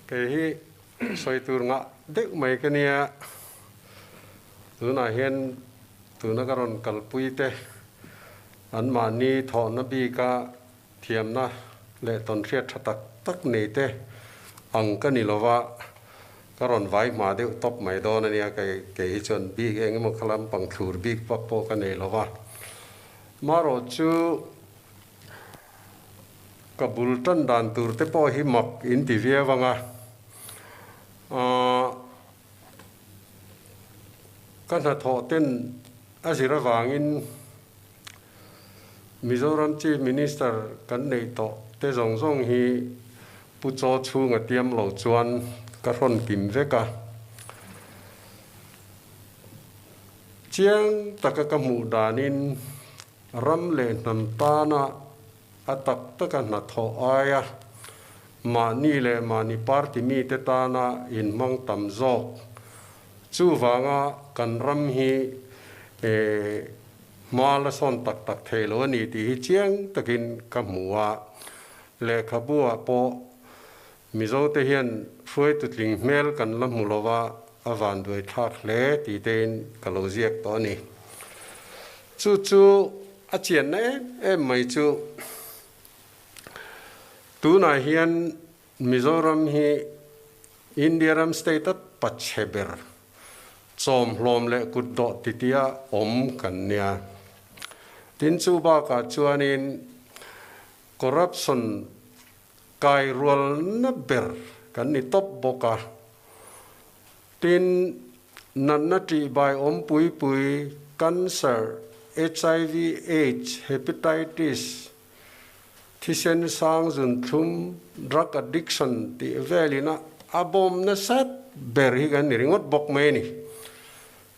Kei hi sawi tur ngah deuh mai ka nia, tunah hian tuna ka rawn kalpui te anmahni thawhna bika thiamna leh tawnhriat tha tak tak nei te ang ka ni lova, ka rawn vai hma deuh tawp mai dawn a nia, kei kei hi chuan bik eng emaw kha lampang thlur bik vak pawh ka nei lova. Marawh chu Ka bul tan dan tur te pawh hi mak in ti viau ang a, aah ka hnathawh ten a zir avangin Mizoram Chief Minister kan neih tawh te zawng zawng hi Pu Chaw chhunga tiam lo chuan ka hrawn kim vek a. Chiang taka ka hmuh danin Ram leh hnam tana a tak taka hnathawh aia mahni leh mahni party mite tana inhmang tam zawk. Chuvanga kan ram hi hma la sawn tak tak thei lo a ni tih hi chiang takin ka hmu a. Lehkhabu-ah pawh Mizote hian hruaitu tling hmel kan la hmu lo va, a vanduai thlak hle tih tein ka lo ziak tawh a ni. Chu chu a chianna em em mai chu tunah hian Mizoram hi India ram state a pachhe ber, chawmhlawm leh kutdawh titia awm kan nia. Tin chu bakah chuanin corruption Kai rualna ber kan ni tawp bawk a. Tin, natna ṭihbai awm pui pui, cancer, HIV, aids, hepatitis, thisen sang zunthlum, drug addiction tih velin a bawm nasat ber hi kan ni ringawt bawk mai a ni.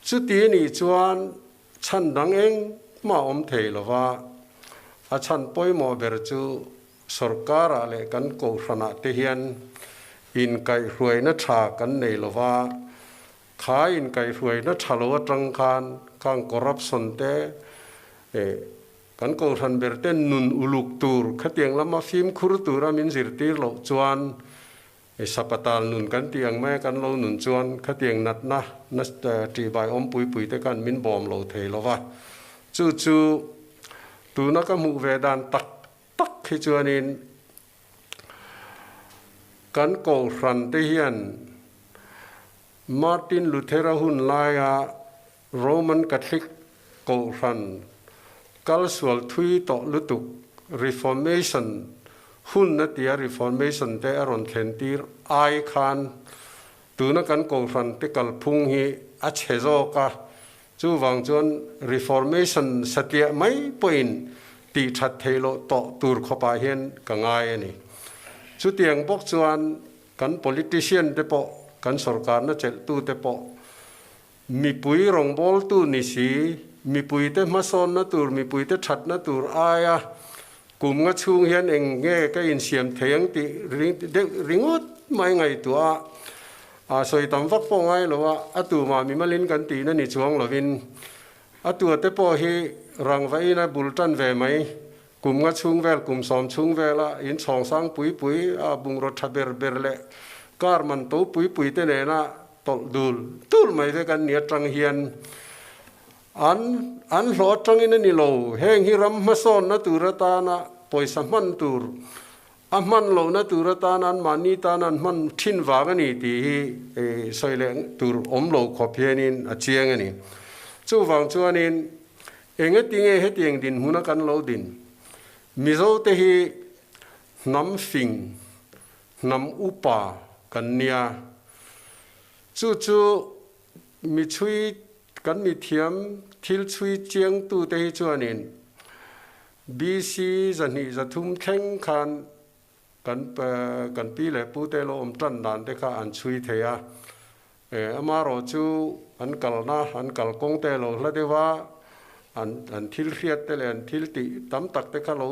Chuti a nih chuan chhan dang engmah awm thei lova, a chhan pawimawh ber chu Sorkarah leh kan kohhranah te hian inkaihhruaina tha kan nei lo va, kha inkaihhruaina tha lo atang khan khang corruption te eh kan kohhran ber ten nun uluk tur khatiang lama fimkhur tura min zirtir loh chuan eh sapatal nun kan tih ang mai a kan lo nun chuan khatiang natna na tihbai awmpui pui te khan min bawm lo thei lo va, chu chu tuna ka hmuh ve dan tak Tak hi chuanin kan Kohhran te hian Martin Luthera hun laia Roman Catholic Kohhran kal sual thui tawh lutuk Reformation hun a tia Reformation te a rawn thlen tir ai khan tuna kan Kohhran te kalphung hi a chhe zawk a. Chuvang chuan Reformation satliah mai pawhin tih that theih loh tawh tur khawpah hian ka ngai a ni. Chutiang bawk chuan kan politician te pawh, kan sorkarna chelhtu te pawh mipui rawngbawltu ni si, mipuite hmasawnna tur, mipuite thatna tur aia kum nga chhung hian eng nge ka insiam thei ang tih deuh ringawt mai ngaihtuah a, A sawi tam vak pawh ngai lo a, a tumah mimalin kan tihna ni chuang lovin a tuate pawh hi rangvain a bul tan ve mai. Kum nga chhung vel, kum sawm chhung vela in chhawng sang pui pui a bungraw tha ber ber leh car man to pui pui te nena tawlh dul dul mai vek an ni atang hian an an hlawh atangin a ni lo. Heng hi ram hmasawnna tur atana pawisa hman tur A hman lohna tur atan anmahni tan an hman thin vang a ni tih hi sawi leh tur awm lo khawp hianin a chiang a ni. Chuvang chuanin engatinge hetiang dinhmuna kan lo din? Mizote hi hnam fing, hnam upa kan nia. Chu chu mi chhui kan mi thiam thil chhui chiangtute hi chuanin BC 203 thleng khan kan kan pi leh pu te lo awm tan dan te kha an chhui thei a, amarawh chu an kalna an kalkawng te lo hla deuh a, an an thil hriat te leh an thil tih tam tak te kha lo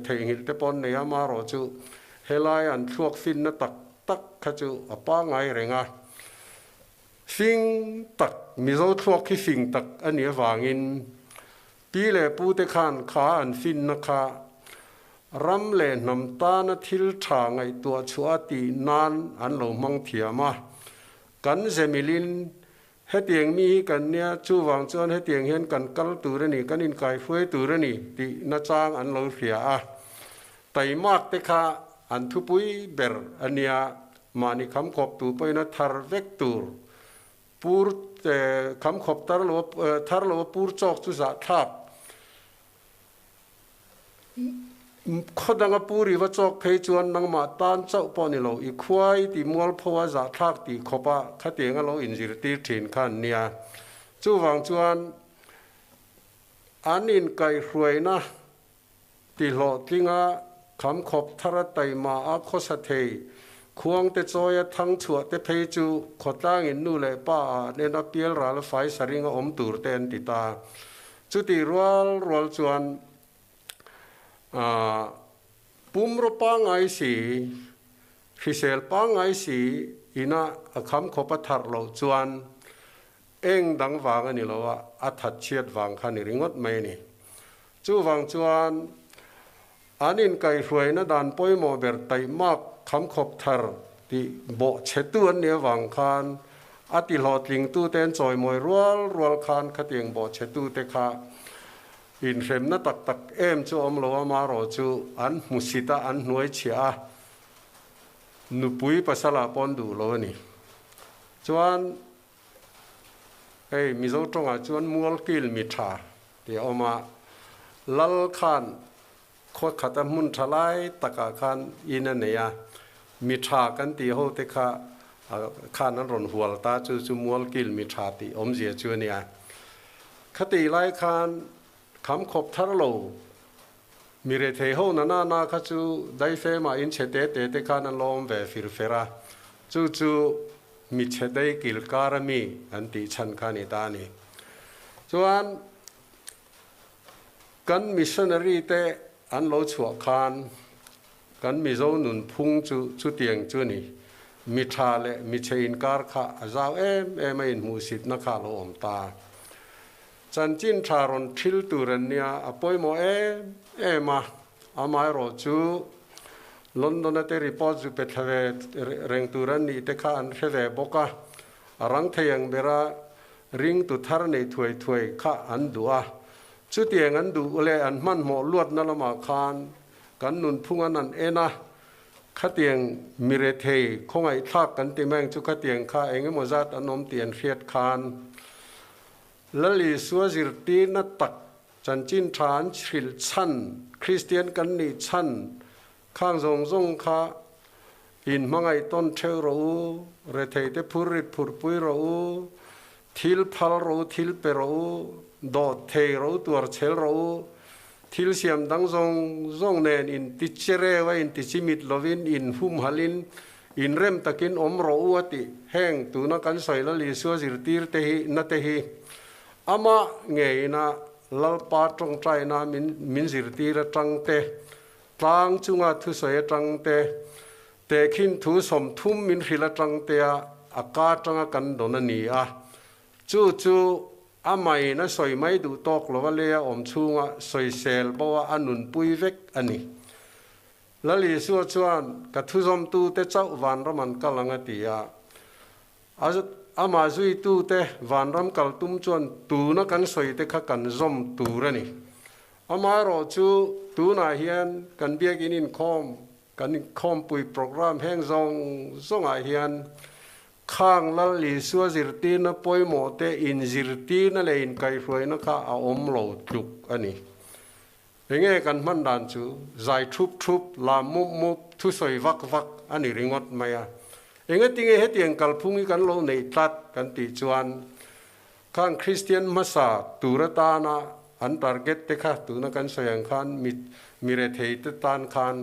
theihnghilh te pawh an nei a, amarawh chu helai an thluak finna tak tak kha chu a pangngai reng a. Fing tak, Mizo thluak hi fing tak a nih avangin Pi leh pu te khan kha an finna kha Ram leh hnam tana thil tha ngaihtuah chhuah a tih nan an lo hmang thiam a. Kan zemilin hetiang mi hi kan nia, chuvang chuan hetiang hian kan kal tur a ni, kan inkaihruai tur a ni tih nachang an lo hria a. Taimak te kha an thupui ber a nia, mahni khamkhawp tu pawhin a thar vek tur. Pur khamkhawp tar lo thar lo a pur chawk chu zahthlak. Khaw danga puri va chawk phei chuan nangmah tan chauh pawh ni lo, i khuai ti mualpho a zahthlak tih khawpa khatiang a lo inzirtir thin kha an nia. Chuvang chuan an inkaihhruaina ti hlawhtlinga khamkhawp thara taima a khawsa thei khuangte chawia thang chhuah te phei chu khawtlangin nu leh pa ah an en a pialral a fai saringa awm tur te an ti ta. Chutih rual rual chuan pumraw pangngai si, hrisel pangngai si ina a kham khawp a tharh loh chuan eng dang vang a ni lo a, a that chhiat vang kha ni ringawt mai a ni. Chuvang chuan an inkaihhruaina dan pawimawh ber taihmak kham khawp thar tih bawh chhetu an nih avang khan a ti hlawhtlingtute an chawimawi rual rual khan khatiang bawh chhetute kha inhremna tak tak em chu awm lo a, marawh chu an hmusit a, an hnuai chhiah a, nupui pasala pawn duh lo a ni. Chuan Hei Mizo tawngah chuan Mualkil mi tha tih a awm a, Lal khan khua khata hmun tha lai takah khan in a nei a, mi tha kan tih ho te kha khan an rawn hual ta chu chu Mualkil mi tha tih awmzia chu a nia. Khatih lai khan kham khawp thar lo mi rethei ho na na na kha chu daifemah in chhe te te te khan an lawm ve fir fer a, chu chu Mi chhe dei kil kar a mi an tih chhan kha ni ta a ni. Chuan kan missionary te an lo chhuah khan kan Mizo nunphung chu chutiang chu a ni. Mi tha leh mi chhe inkar kha a zau em em a inhmuhsitna kha a lo awm ta. Chanchin tha rawn thil tur an nia a pawimawh em em a, amaherawh chu London-a te report zu pe thla ve reng tur an nih te kha an hre ve bawk a, a rang thei ang bera ringtu thar nei thuai thuai kha an duh a. Chutiang an duh leh an hmanhmawh luatna lamah khan kan nunphung an an en a, khatiang mirethei khawngaihthlak kan ti mai ang chu khatiang kha eng emaw zat an awm tih an hriat khan Lal Isua zirtirna tak Chanchin tha an hrilh chhan, Kristian kan nih chhan khang zawng zawng kha in hmangaih tawn theuh rawh u, rethei te phur rit phurpui rawh u, thil phal rawh u, thil pe rawh u, dawt thei rawh u, tuar chhel rawh u, thil siam dang zawng zawng nen in ti chereu a, in ti chimit lovin, in humhalhin, in rem takin awm rawh u a tih. Heng tuna kan sawi Lal Isua zirtir te hi na te hi Amah ngeina Lalpa tawngtaina min min zirtir atang te, tlang chunga thusawi atang te, tehkhin thu 30 min hrilh atang tea a ka atanga kan dawn a ni a. Chu chu amahin a sawi mai duh tawk lova leia awm chhunga sawisel bo a a nunpui vek a ni. Lal Isua chuan, Ka thuzawmtute chauh vanram an kal ang a ti a. A amah zuitute vanram kal tum chuan tuna kan sawi te kha kan zawm tur a ni. Amaherawh chu tunah hian kan biakin inkhawm, kan inkhawmpui programme heng zawng zawngah hian khang Lal Isua zirtirna pawimawh te inzirtirna leh inkaihhruaina kha a awm lo tluk a ni. Enge kan hman dan chu zai thup thup, lam mup mup, thusawi vak vak a ni ringawt mai a. Enge tinge hetiang kalphung hi kan lo neih tlat kan tih chuan khang Kristian hmasa tur atana an target te kha tuna kan sawi ang khan mi mi rethei te tan khan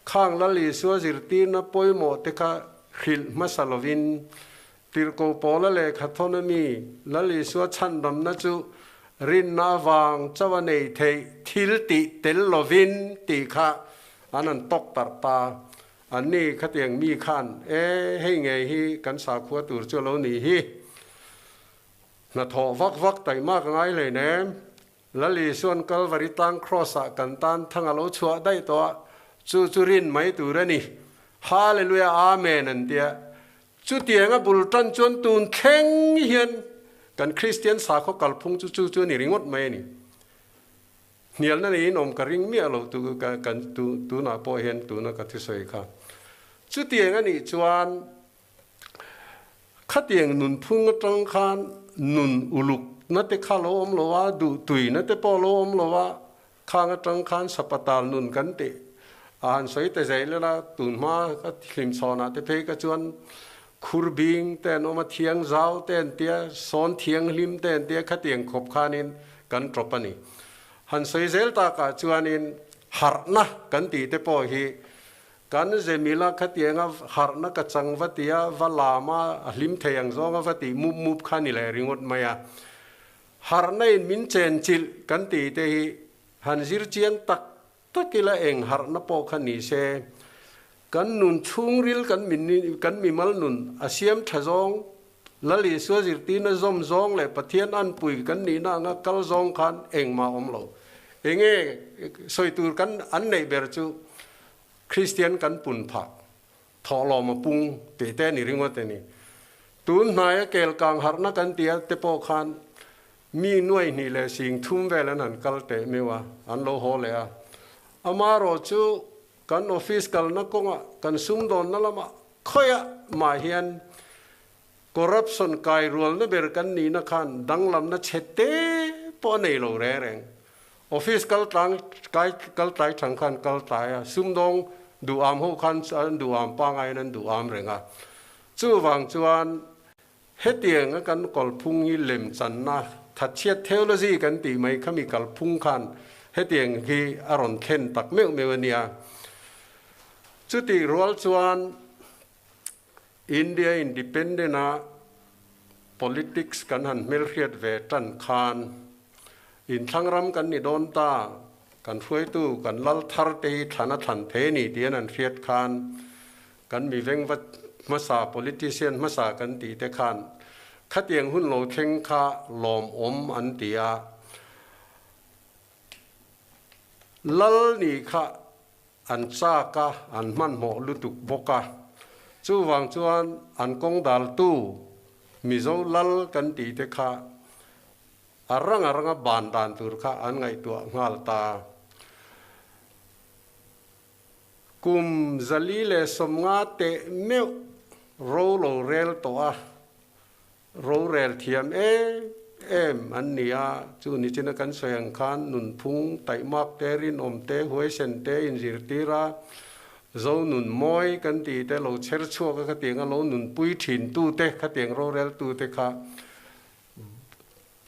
khang Lal Isua zirtirna pawimawh te kha hrilh hmasa lovin Tirhkoh Paula lehkha thawn a mi Lal Isua chhandamna chu rinna avang chauh a neih theih thil tih tel lovin tih kha an han tawk tarh ta. Anni khatiang mi khan, E, hei ngei hi kan sakhua tur chu a lo nih hi. Hnathawh vak vak taihmak a ngai hleinem. Lal Isua'n Kalvari tlang Kraws-ah kan tan thang a lo chhuah daih tawh a, chu chu rin mai tur a ni. Hallelujah, Amen an ti a. Chutianga bul tan chuan tun thleng hian kan Kristian sakhaw kalphung chu chu chu a ni ringawt mai a ni. Hnialna neiin awm ka ring miah lo tu kan tunah pawh hian tuna ka thusawi kha. Chutiang a nih chuan Khatiang nunphung atang khan nun uluk na te kha lo awm lo a, duhtui na te pawh lo awm lo a, khang atang khan sapatal nun kan tih a han sawi ta zel ila, tun hma ka hlimchhawnah te phei ka chuan khur bing te an awm a, thiang zau te an tia, sawn thianghlim te an tia, khatiang khawp khanin kan tawp a ni. Han sawi zel takah chuanin harhna kan tih te pawh hi Kan Zemila khatianga harhna ka chang va tia va lam a, a hlim thei ang zawnga va tih mup mup kha ni leh ringawt mai a. Harhna in min chen chilh kan tih te hi han zir chiang tak tak ila eng harhna pawh kha ni se. Kan nun chhungril kan kan mimal nun a siam tha zawng, Lal Isua zirtirna zawm zawng leh Pathian anpui kan nihna anga kal zawng khan engmah awm lo. Enge sawi tur kan an neih ber chu Kristian kan pun phah, thawhlawm a pung tih te a ni ringawt a ni. Tun hnaia kel kang harhna kan tia te pawh khan mi nuai hnih leh sing thum vel an han kal teh meuh a, an lo haw leh a. Amaherawh chu kan office kalna kawngah, kan sumdawnna lamah khawiah mah hian corruption kai rualna ber kan nihna khan danglamna chhe te pawh a nei lo reng reng. Office kal tlang kai kal tlai thang khan kal tlai a, sumdawng duham ho khan an duham pangaiin an duham reng a. Chuvang chuan hetiang a kan kalphung hi lemchanna thatchhiat theology kan tih mai khami kalphung khan hetiang hi a rawn thlen tak meuh meuh a nia. Chutih rual chuan India independent a politics kan han hmelhriat ve tan khan inthlang ram kan ni dawn ta, kan hruaitu kan lal thar te hi thlan a thlan thei a ni tih an han hriat khan kan mi vengva hmasa politician hmasa kan tih te khan khatiang hun lo thleng kha lawmawm an ti a, lal nih kha An chak a, an hmanhmawh lutuk bawk a. Chuvang chuan an kawng daltu Mizo lal kan tih te kha a rang a ranga ban dan tur kha an ngaihtuah nghal ta. Kum 450 teh meuh ro lo rel tawh a. Rorel thiam em em an ni a, chu nichina kan sawi ang khan nunphung, taihmak te, rinawm te, huaisen te inzirtir a, zo nun mawi kan tih te lo chher chhuak a khatiang a lo nunpui thin tu te, khatiang rorel tu te kha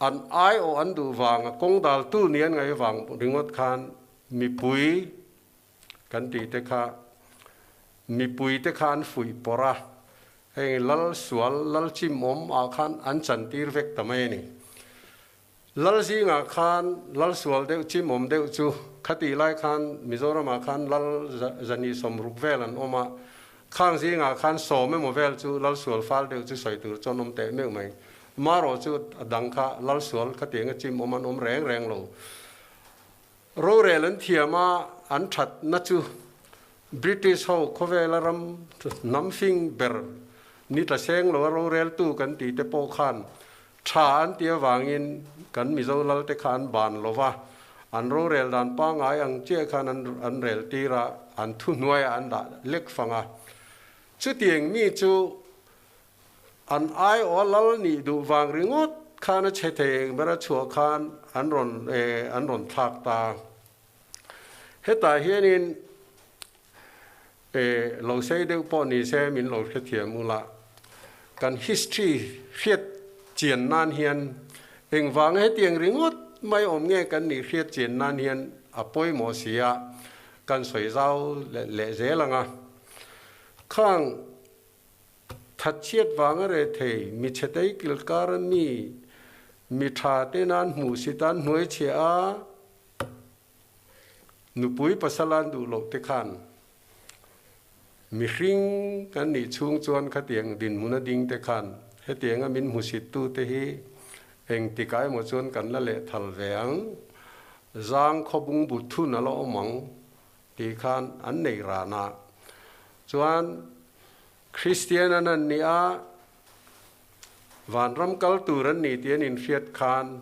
an aiawh an duh vang a kawng dal tu ni an ngaih vang ringawt khan mipui kan tih te kha mipui te kha an fuih pawrh a, heng lal sual, lal chimawm ah khan an chantir vek ta mai a ni. Lal zingah khan lal sual deuh chimawm deuh chu khatih lai khan Mizoram ah khan lal zahnih sawmruk vel an awm a, khang zingah khan sawm emaw vel chu lal sual fal deuh chu sawi tur chuan awm teh meuh mai. Marawh chu a dang kha lal sual khatianga chimawm an awm reng reng lo. Rorel an thiam a, an thatna chu British ho khawvela ram hnam fing ber ni tla seng lo a roreltu kan tih te pawh khan tha an ti avangin kan Mizo lal te kha an ban lo va, an rorel dan pangngai ang chiah khan an an rel tir a, an thuhnuaiah an dah lek fang a. Chutiang mi chu An aiawh lal nih duh vang ringawt khan a chhe thei eng ber a chhuah khan an rawn an rawn thlak ta. Hetah hianin lo sei deuh pawh ni se min lo hrethiam ula, kan history hriat chian nan hian engvanga hetiang ringawt mai awm nge kan nih hriat chian nan hian a pawimawh si a, kan sawi zau leh zel ang a. Khang Thatchhiat vanga reh thei, mi chhetei kilkar a mi, mi tha te nan hmuh si tan hnuai chhia a, nupui pasal an duh loh te khan mihring kan nih chhung chuan khatiang dinhmun a ding te khan hetianga min hmusit tu te hi engtikah emaw chuan kan la lehthal ve ang. Zang khaw bungbu thun a la awm ang tih khan an nei ran a. Chuan Kristian an an nih a, vanram kal tur an ni tih an inhriat khan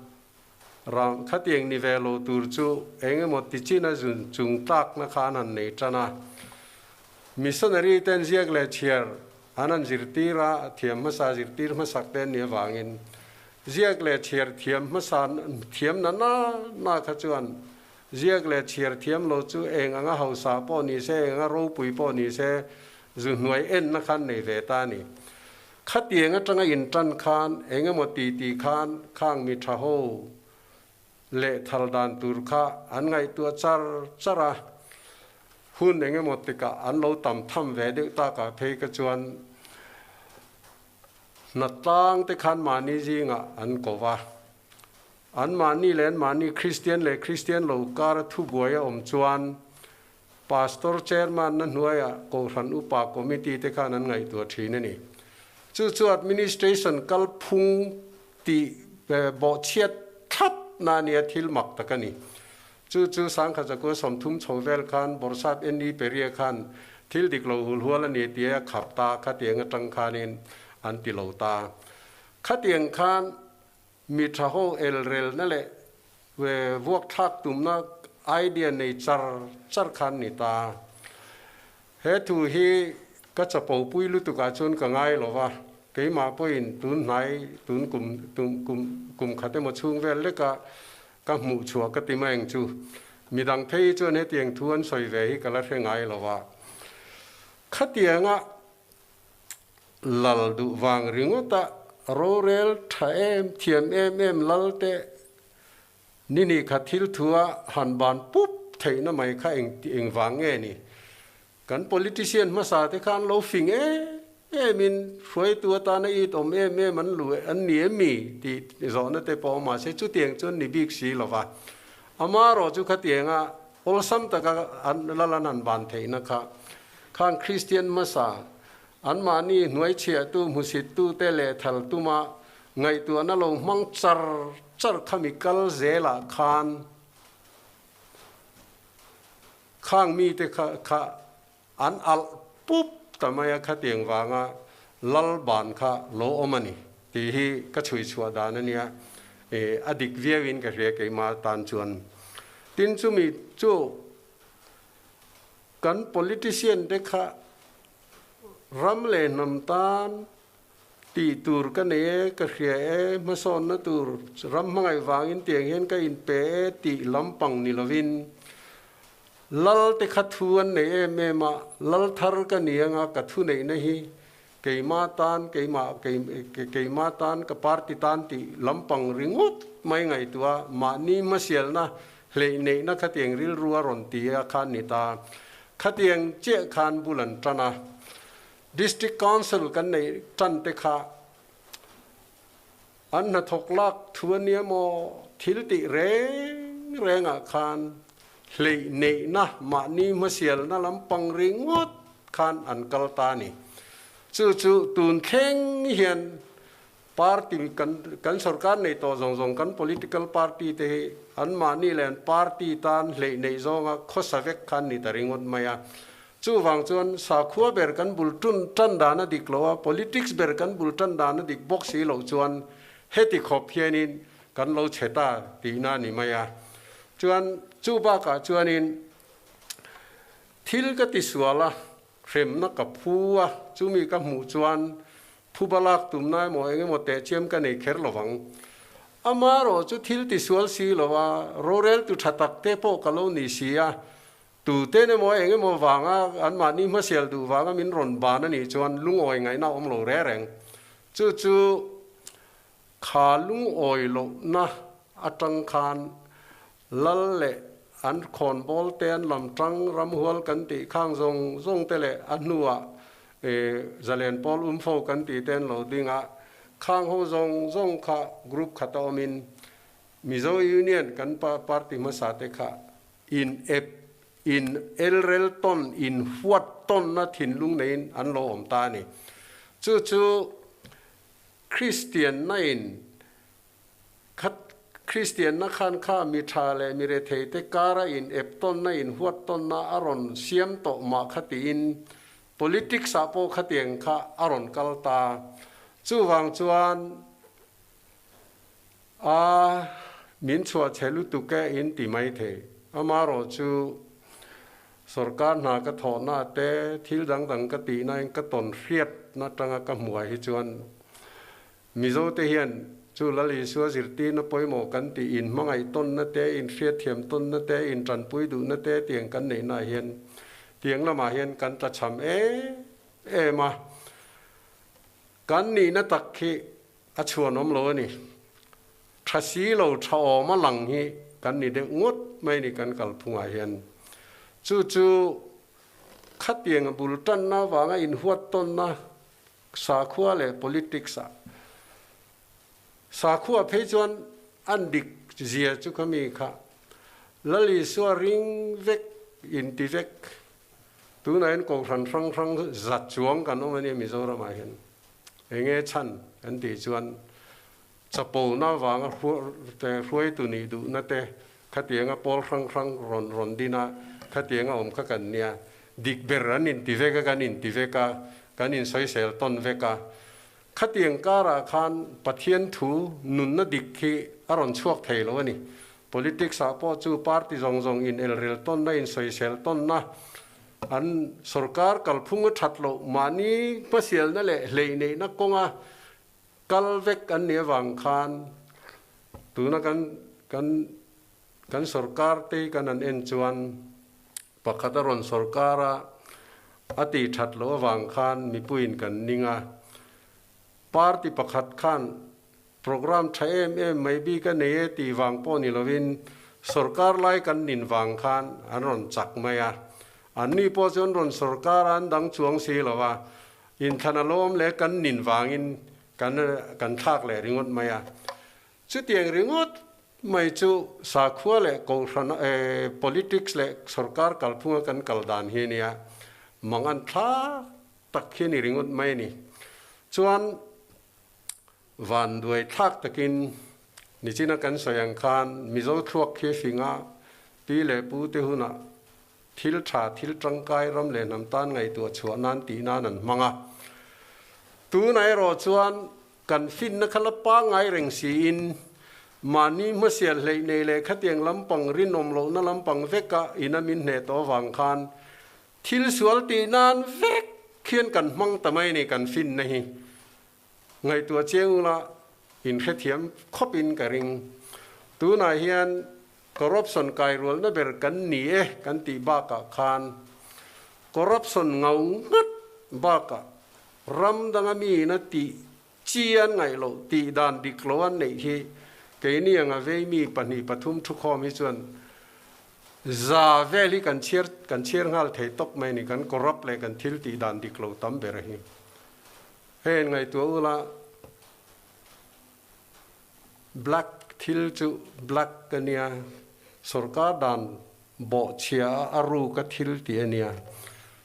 ram khatiang ni ve lo tur chu eng emaw ti chin a zun chung tlakna kha an han nei tan a. Missionary ten ziak leh chhiar an han zirtir a, thiam hmasa zirtir hmasak te an nih avangin Ziak leh chhiar thiam hmasa thiam na na na kha chuan ziak leh chhiar thiam lo chu eng anga hausa pawh ni se, eng anga ropui pawh ni se, zu hnuai enna khan nei ve ta a ni. Khatiang atanga intan khan eng emaw ti ti khan khang mi tha ho leh thal dan tur kha an ngaihtuah char char a, hun eng emaw tikah an lo tam tham ve deuh takah phei kha chuan Hnatlang te khan mahni zingah an ko va. An mahni leh an mahni Kristian leh Kristian lo kara thubuai a awm chuan Pastor Chairman na hnuaiah Kohhran Upa Committee te khan an ngaihtuah thin a ni. Chu chu Administration kalphung tih bawhchhiat thlap na nia thil mak tak a ni. Chu chu Sangkhat Zakua 30 chho vel khan Borsap NE Peria khan thil dik lo hul hual a ni tia khap ta khatiang atang khanin an ti lo ta. Khatiang khan mi tha ho elrelna leh vuak thlak tumna idea nei char char khan ni ta. He thu hi ka chapo pui lutuk ah chuan ka ngai lo va, keimah pawhin tun hnai tun kum kum kum khat emaw chhung vel leka Ka hmuh chhuah ka ti mai ang chu. Midang phei chuan hetiang thu an sawi ve hi ka la hre ngai lo a. Khatianga lal duh vang ringawta rorel tha em thiam em em lal te ni ni kha thil thua han ban pup theihna mai kha eng eng vang nge ni? Kan politician hmasa te khan lo fing em em in hruaitu atana it awm em em an lu an ni em mi tih zawhna te pawh awm mahse chutiang chuan ni bik si lova. Amarawh chu khatianga awlsam taka an lal an han ban theihna kha khan Kristian hmasa anmahni hnuaichhiahtu hmusittu te leh thal tuma ngaihtuahna lo hmang char char khami kal zelah khan Khang mite kha kha an alh pup ta mai a, khatiang vanga lal ban kha lo awm a ni tih hi ka chhui chhuah dan a nia, a dik viauin ka hria keimah tan chuan. Tin chumi chu kan politician te kha ram leh hnam tan Tih tur ka nei e, ka hria e, hmasawnna tur ram hmangaih vangin tiang hian ka inpe e tih lampang ni lovin Lal te kha thu an nei em em a, Lal thar ka ni anga ka thu neihna hi keima tan, keimah, keima tan, ka party tan tih lampang ringawt mai ngaihtuah a, mahni hmasialna hleih neihna khatiang rilru a rawn ti a khan ni ta. Khatiang chiah khan bul an tan a. District Council kan neih tan te kha an hnathawk lak thu a nia maw? Thil tih reng rengah khan hleih neihna mahni hmasialna lampang ringawt khan an kal ta a ni. Chu chu tun thleng hian party kan kan sorkar nei tawh zawng zawng kan political party te hi anmahni leh an party tan hleih neih zawnga khawsa vek khan ni ta ringawt mai a. Chuvang chuan sakhua ber kan bul tun tan dan a dik lo a, politics ber kan bul tan dan a dik bawk si loh chuan heti khawp hianin kan lo chhe ta tihna a ni mai a. Chuan chu bakah chuanin thil ka tisual a, hremna ka phu a, chumi ka hmuh chuan Phuba lak tumna emaw eng emaw teh chiam ka nei kher lovang. Amarawh chu thil tisual si lo a, roreltu tha tak te pawh ka lo ni si a, tuten emaw eng emaw vanga anmahni hmasial duh vanga min rawn ban a nih chuan lungawi ngaihna a awm lo reng reng. Chu chu kha lungawi lohna atang khan lal leh an khawnbawl te an lam tang ramhual kan tih khang zawng zawng te leh a hnuah zalen pawl umfo kan tih te an lo ding a, khang ho zawng zawng kha group khat a awmin Mizo Union kan party hmasa te kha in ep in elrel tawn in huat tawnna thinlung neiin an lo awm ta a ni. Chu chu Kristianna in khat. Kristianna khan kha mi tha leh mi rethei te kara in ep tawnna in huat tawnna a rawn siam tawh mah kha tiin politics ah pawh khatiang kha a rawn kal ta. Chuvang chuan a min chhuah chhe lutuk e in ti mai thei. Amarawh chu sorkar hna ka thawhna te thil dang dang ka tihna in ka tawn hriatna tanga ka hmuh ah hi chuan Mizo te hian chu Lal Isua zirtirna pawimawh kan tih in hmangaih tawnna te, in hriatthiam tawnna te, in tanpui duhna te tiang kan neihna ah hian tiang lamah hian kan tlachham em em a. Kan nihna tak hi a chhuanawm lo a ni. Tha si lo, tha awm a lang hi kan ni deuh ngawt mai ni kan kalphungah hian. Chu chu khatiang a bul tanna avanga inhuat tawnna Sakhua leh politics ah sakhua phei chuan an dik zia chu kha mi kha Lal Isua ring vek in ti vek tunah hian kohhran hrang hrang za chuang kan awm ania Mizoram ah hian enge chhan an tih chuan chapona vanga hruaitu nih duhna te khatianga pawl hrang hrang rawn rawn din a, khatianga awm kha kan nia, dik ber an inti vek a, kan inti vek a, kan insawisel tawn vek a. Khatiang karah khan Pathian thu nunna dik hi a rawn chhuak thei lo a ni. Politics ah pawh chu party zawng zawng inelrel tawnna, insawisel tawnna, an sorkar kalphung a that loh mahni hmasialna leh hleihneihna kawnga Kal vek an nih avang khan tuna kan kan kan sorkar te hi kan han en chuan pakhat a rawn sorkar a, a tih that loh avang khan mipuiin kan ning a. Party pakhat khan program tha em em mai bik a nei e tih vang pawh ni lovin sorkar lai kan nin vang khan an rawn chak mai a. Anni pawh chu an rawn sorkar a, an dang chuang si lo a. Inthlan a lawm leh kan nin vangin kan kan thlak leh ringawt mai a. Chutiang ringawt mai chu sakhua leh kohhran politics leh sorkar kalphunga kan kal dan hi nia mangan thlak tak hi ni ringawt mai a ni. Chuan vanduai thlak takin nichina kan sawi ang khan Mizo thluak khi hringa pi leh pu te hunah Thil tha, thil tangkai ram leh hnam tan ngaihtuah chhuah nan tih nan an hmang a. Tunah erawh chuan kan finna kha la pangngai reng siin mahni hmasial hleih nei leh khatiang lampang rinawm lohna lampang veka ina min hneh tawh avang khan thil sual tih nan vek khian kan hmang ta mai a ni kan finna hi. Ngaihtuah chiang ula inhrethiam khawpin ka ring. Tunah hian Corruption kairualna ber kan ni e kan tih bakah khan corruption ngau ngat bakah ram danga miin a tih chi an ngaih loh tih dan dik lo an neih hi keini anga vei mi pahnih pathum thukhawm hi chuan za vel hi kan chhiar kan chhiar nghal thei tawp mai ni kan corrupt leh kan thil tih dan dik lo tam ber hi hei an ngaihtuah ula. Black thil chu black a nia, sorkar dan bawhchhia a a ruk a thil tih a nia.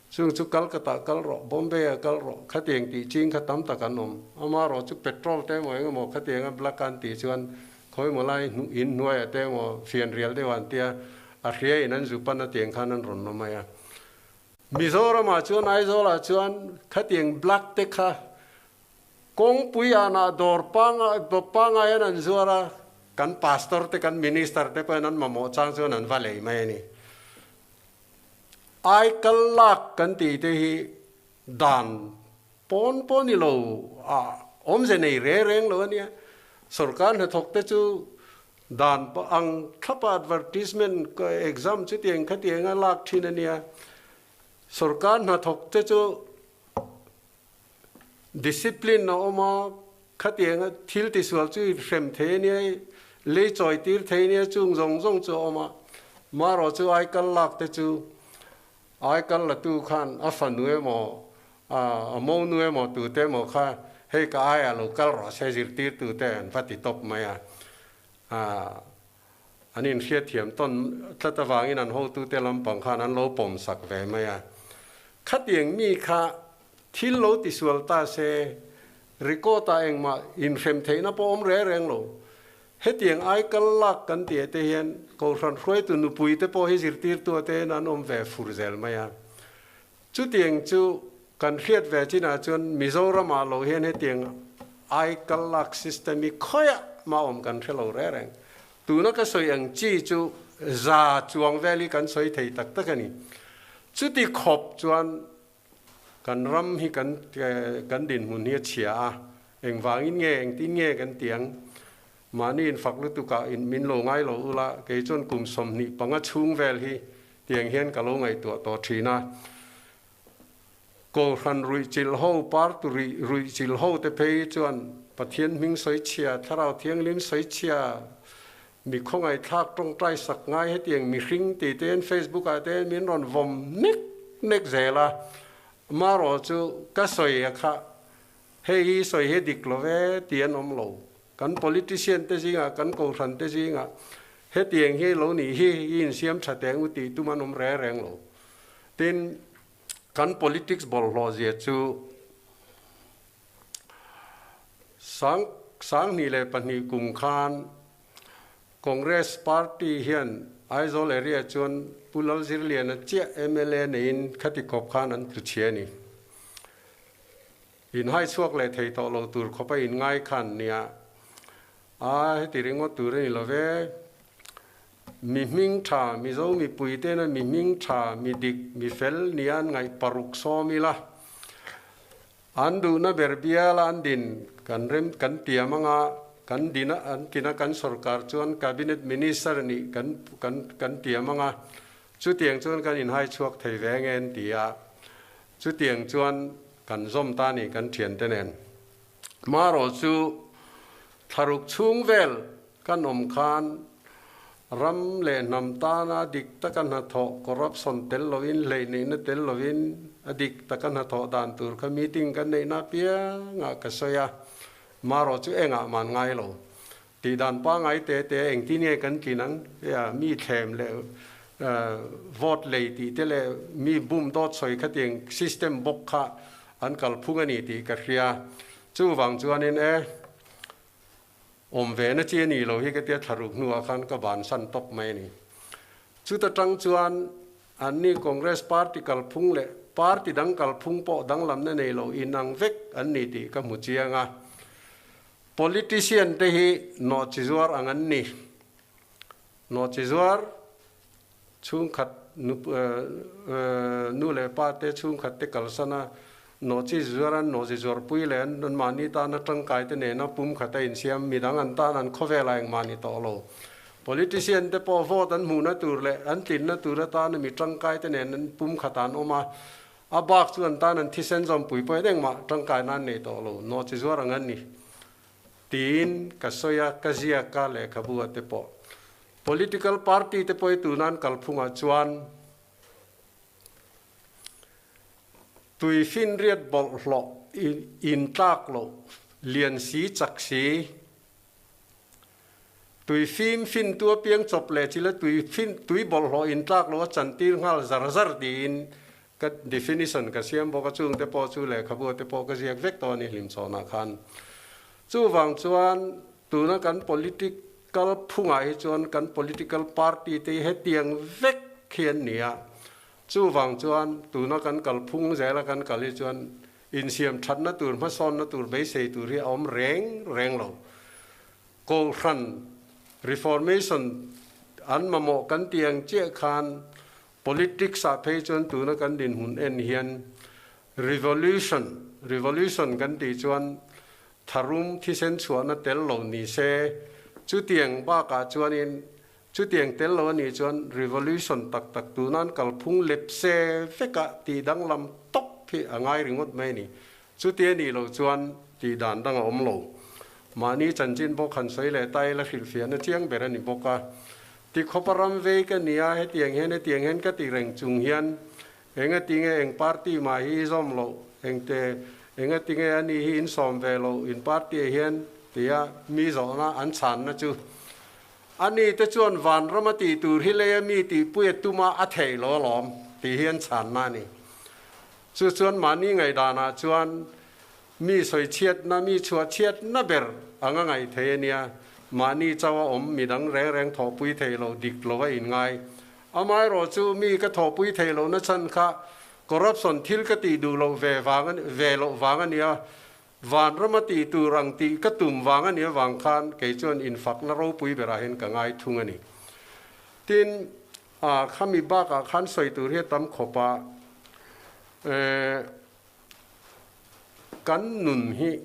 Chung chu Calcutta kal rawh, Bombay ah kal rawh, khatiang tih ching kha tam tak an awm. Amarawh chu petrol te emaw eng emaw khatianga black an tih chuan khawimaw lai in hnuaiah te emaw fianrial deuh an tia, a hria in an zu pan a tiang khan an rawn awm mai a. Mizoramah chuan Aizawlah chuan khatiang black te kha Kawngpui anah dawr pangai an an zuar a, kan pastor te kan minister te pawhin an mamawh chang chuan an va lei mai a ni. Aikal lak kan tih te hi dan pawn pawh ni lo a awmze nei reng reng lo a nia. Sorkar hnathawk te chu dan ang thlapa advertisement exam chutiang khatiang a lak thin a nia. Sorkar hnathawk te chu Discipline a awm a, khatianga thil tisual chu i hrem thei a nia, i lei chawi tir thei a nia, chung zawng zawng chu a awm a. Marawh chu aikal lak te chu aikal latu khan a fanu emaw, a monu emaw tute emaw kha hei ka aiah lo kal rawh se zirtirtute an va ti tawp mai a. An inhriatthiam tawn tlat avangin an hotute lampang khan an lo pawm sak ve mai a. Khatiang mi kha thil lo tisual ta se, record ah engmah inhrem theihna pawh awm reng reng lo. Hetiang aikal lak kan tih te hian Kohhran hruaitu nupui te pawh hi zirtirtu ate'n an awm ve fur zel mai a. Chutiang chu kan hriat ve chinah chuan Mizoramah lo hian hetiang aikal lak system hi khawiah mah awm kan hre lo reng reng. Tuna ka sawi ang chi chu za chuang vel hi kan sawi thei tak tak a ni. Chuti khawp chuan kan ram hi kan kan dinhmun hi a chhia a, engvangin nge engtin nge kan ti ang? Mahni infak lutukah in min lo ngai lo ula, kei chuan kum 25 chhung vel hi tiang hian ka lo ngaihtuah tawh thin a. Kohhran ruihchilh ho, party ruihchilh ho te phei chuan Pathian hming sawi chhia, Thlarau Thianghlim sawi chhia, mi khawngaihthlak tawngtai sak ngai hetiang mihring tih te hian Facebook ah te hian min rawn vawm nek nek zel a. Amaherawh chu ka sawi a kha, hei hi sawi hi dik lo ve tih an awm lo. Kan politician te zingah, kan kohhran te zingah hetiang hi lo nih hi i insiam tha teh ang u tih tum an awm reng reng lo. Tin, kan politics bawlhhlawh zia chu sang 2002 kum khan Congress party hian Aizawl area chuan Pu Lalzirliana chiah mla neiin khati khawp khan an tlu chhia a ni. In hai chhuak leh thei tawh lo tur khawp a in ngai khan nia. A heti ringawt tur a ni lo ve. Mi hming tha, Mizo mipui tena mi hming tha, mi dik, mi fel nia an ngaih paruk sawm ila. An duhna ber biala an din kan rem kan tiam anga kan din a an tina kan sorkar chuan cabinet minister nih kan kan kan tiam anga chutiang chuan kan inhai chhuak thei ve nge an ti a. Chutiang chuan kan zawm ta ni kan thiante nen. Marawh chu thlaruk chhung vel kan awm khan ram leh hnam tana dik taka hnathawh, corruption tel lovin, hleihneihna tel lovin a dik taka hnathawh dan tur kha meeting kan neihna apiangah ka sawi a. Marawh chu engah man ngai lo. Tih dan pangngai te te engtin nge kan tlin ang? Hei mi thlem leh vote lei tih te leh mi bum dawt sawi khatiang system bawk kha an kalphung a ni tih ka hria. Chuvang chuanin e, awm ve na chi a nih loh hi ka tia thlaruk hnuah khan ka bansan tawp mai a ni. Chuta tang chuan anni Congress party kalphung leh party dang kalphung pawh danglamna nei lo inang vek an ni tih ka hmu chiang a. Politician te hi nawhchizuar ang an ni. Nawhchizuar chhungkhat nu leh pa te chhungkhat te kalsan a, nawhchizuar an nawhchizuarpui leh an mahni tana tangkai te nena pumkhat a insiam, midang an tan an khawvel a engmah ni tawh lo. Politician te pawh vote an hmuhna tur leh an tlinna tur atana mi tangkai te nen an pumkhat an awm a, A bak chu an tan an thisen zawmpui pawhin engmah tangkai nan nei tawh lo, nawhchi zuar ang an ni tiin ka sawi a, ka ziak a, lehkhabu ah te pawh. Political party te pawh hi tuna an kalphungah chuan tui finriat bawlhhlawh intlak loh, lian si chak si, Tui fim fintu apiang chawp leh chila tui fin tui bawlhhlawh intlak lo a chantir nghal zar zar tiin ka definition ka siam bawk a, chung te pawh chu lehkhabu te pawh ka ziak vek tawh a ni hlimchhawnah khan. Chuvang chuan tuna kan political phungah hi chuan kan political party te hi hetiang vek hi an ni a, chuvang chuan tuna kan kalphung zela kan kal hi chuan Insiam thatna tur, hmasawnna tur beisei tur hi a awm reng reng lo. Kohhran Reformation an mamawh kan tih ang chiah khan politics ah phei chuan tuna kan dinhmun en hian revolution, revolution kan tih chuan tharum thisen chhuahna tel lo ni se, chutiang bakah chuanin Chutiang tel lo a nih chuan revolution tak tak tunan kalphung lep se vekah tih danglam tawp hi a ngai ringawt mai a ni. Chuti a nih loh chuan tih dan dang a awm lo. Mahni chanchin bawk han sawi leh ta ila hrilhfiahna chiang ber a ni bawk a. Ti khawpa ram vei ka ni a, hetiang hian hetiang hian ka ti reng chung hian engatinge eng party mah hi i zawm loh, engte engatinge a ni hi in sawm ve loh in party ah hian tia mi zawhna an chhanna chu Ani te chuan vanram a tih tur hi leia mi tihpui a tuma a theih lo alawm tih hi an chhanna a ni. Chu chuan mahni ngaihdanah chuan mi sawichhiatna, mi chhuahchhiatna ber anga ngaih thei a nia. Mahni chauh a awm midang reng reng thawhpui thei lo dik lo a inngai. Amaherawh chu mi ka thawhpui thei loh na chhan kha corruption thil ka tih duh loh ve vang ve loh vang a nia. Vanrama tih tur ang tih ka tum vang a nih avang khan kei chuan infakna ropui berah hian ka ngai thung a ni. Tin, a khami bakah khan sawi tur hi a tam khawp a, eh, kan nun hi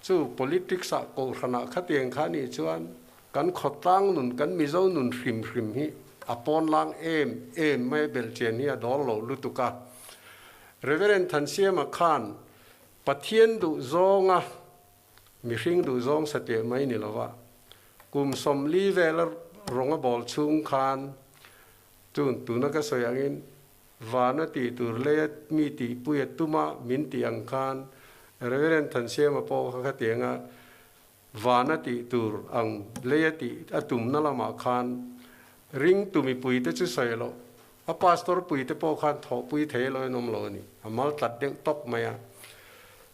chu politics ah kohhranah khatiang kha nih chuan kan khawtlang nun, kan Mizo nun hrim hrim hi a pawnlang em em mai a belhchian hi a dawl lo lutuk a. Reverend Thansiama khan Pathian duh zawnga mihring duh zawng satliah mai ni lova, kum 40 vela rawng a bawl chhung khan chun tuna ka sawi angin vana tih tur leia mi tihpui a tuma min tih ang khan Reverend Thansiama pawh kha khatianga vana tih tur ang leia tih a tumna lamah khan ringtu mipuite chu sawi loh A pastor puite pawh khan thawhpui thei lo in awm lo a ni. A mal tlat deuh tawp mai a.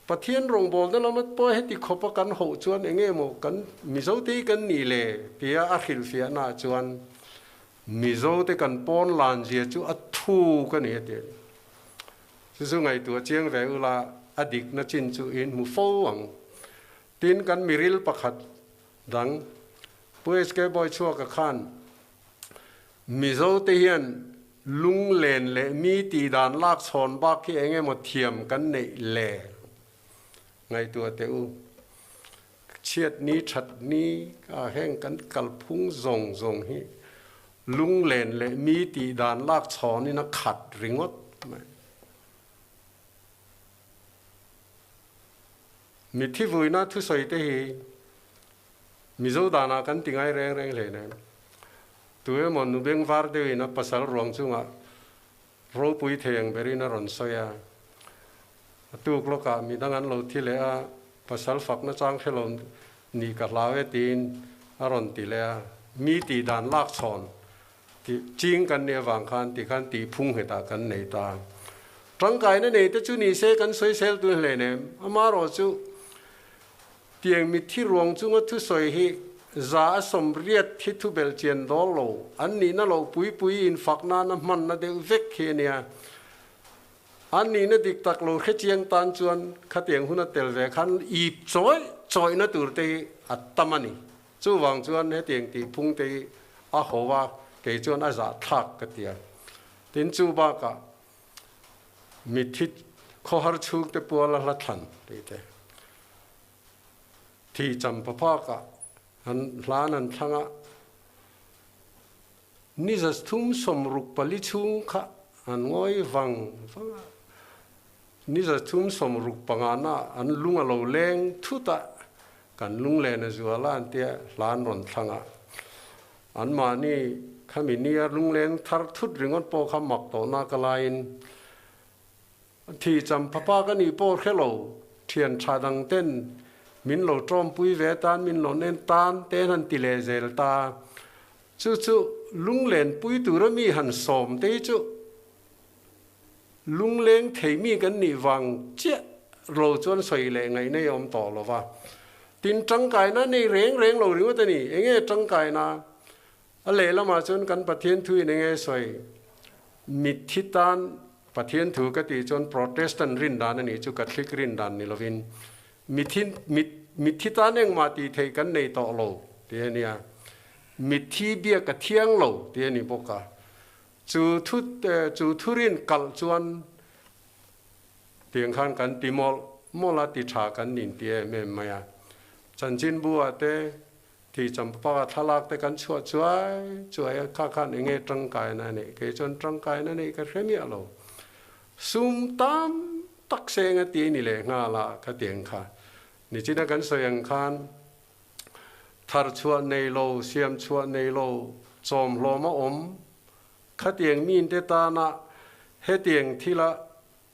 Pathian rawngbawlna lama pawh heti khawpa kan hoh chuan eng nge maw kan Mizote hi kan nih le tia a hrilhfiahna ah chuan Mizote kan pawn lan zia chu a thuk a ni a ti a ni. Chu chu ngaihtuah chiang ve ula a dikna chin chu in hmu fo ang. Tin kan miril pakhat dang Pu HK Bawichhuaka khan Mizote hian lunglen leh mi tihdan lak chhawn bak hi eng emaw thiam kan neih le? Ngaihtuah teh u. Chhiat ni that ni ah heng kan kalphung zawng zawng hi lunglen leh mi tihdan lak chhawnin a khat ringawt mai. Mithi vuina thusawi te hi Mizo danah kan ti ngai reng reng hle nen. Tu emaw nu beng var deuhin a pasal ruang chungah ropui thei ang berin a rawn sawi a. A tuk lawkah midang an lo thi leh a, pasal fakna chang hre lo nih ka hlau e tiin a rawn ti leh a. Mi tih dan lak chhawn tih ching kan nih avang khan ti khan tih phung nghetah kan nei ta. Tangkaina nei te chu ni se kan sawisel tun hle nem. Amaherawh chu Tiang mitthi ruang chunga thusawi hi 80% hi thu belhchian dawl lo, an nihna loh pui pui in fak nana hmanna deuh vek hi a nia. An nihna dik tak lo hre chiang tan chuan khatiang huna tel ve khan ip chawih chawihna tur te hi a tam a ni. Chuvang chuan hetiang tih phung te hi a ho a, kei chuan a zahthlak ka ti a. Tin chu bakah Mitthi khawhar chhungte puala hla thlan tih te, thi champaphakah an hlan an thlang a, ni 364 chhung kha an ngawi vang vang a, ni 365 na an lung a lo leng thut a, kan lunglen a zual a an tia hla an rawn thlang a. Anmahni khami nia lungleng thar thut ringawt pawh kha mak tawhna ka laiin thi champha ka nih pawh hre lo, thian tha dang ten min lo tawmpui ve tan min lo nen tan te han ti leh zel ta. Chu chu lunglen pui tura mi han sawm te hi chu lungleng thei mi kan nih vang chiah lo chuan sawi leh ngaihna hi a awm tawh lo va. Tin, tangkaina nei reng reng lo ringawt a ni. Enge tangkaina? A lehlamah chuan kan Pathian thuin enge sawi? Mitthi tan Pathian thu ka tih chuan Protestant rindan a nih chu Catholic rindan ni lovin mitthi mitthi tan engmah tih theih kan nei tawh lo tih a nia. Mitthi biak a thiang lo tih a ni bawk a. Chu thu chu thurin kalh chuan tiang khan kan ti mawlh mawlh a, ti tha kan nin ti em em mai a. Chanchinbu ah te thi champaka thlalak te kan chhuah chuai chuai a, kha khan eng nge tangkaina a neih? Kei chuan tangkaina neih ka hre miah lo. Sum tam tak seng a ti ni leh nghal a ka tiang kha. Nichina kan sawi ang khan Thar chhuah nei lo, siam chhuah nei lo, chawm hlawm a awm. Khatiang minte tana hetiang thila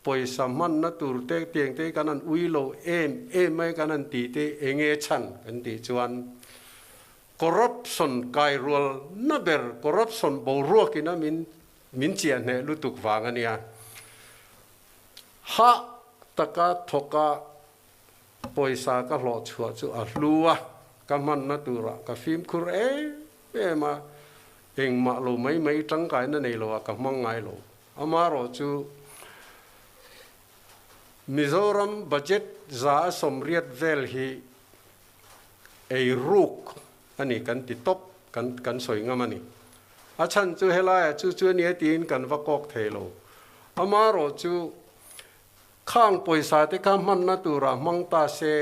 pawisa hmanna tur te tiang te kan han ui lo em em mai kan han tih te enge chhan kan tih chuan corruption kai rual na ber corruption boruak ina min min chiah hneh lutuk vang a nia. Hah taka thawka Pawisa ka hlawh chhuah chu a hlu a. Ka hmanna turah ka fimkhur em em a, engmah lo mai mai tangkaina nei loah ka hmang ngai lo. Amaherawh chu Mizoram budget 180 vel hi ei ruk a ni kan ti tawp, kan kan sawi ngam a ni. A chhan chu helaiah chu chu a nia tiin kan va kawk thei lo. Amaherawh chu khang pawisa te kha hmanna turah hmang ta se,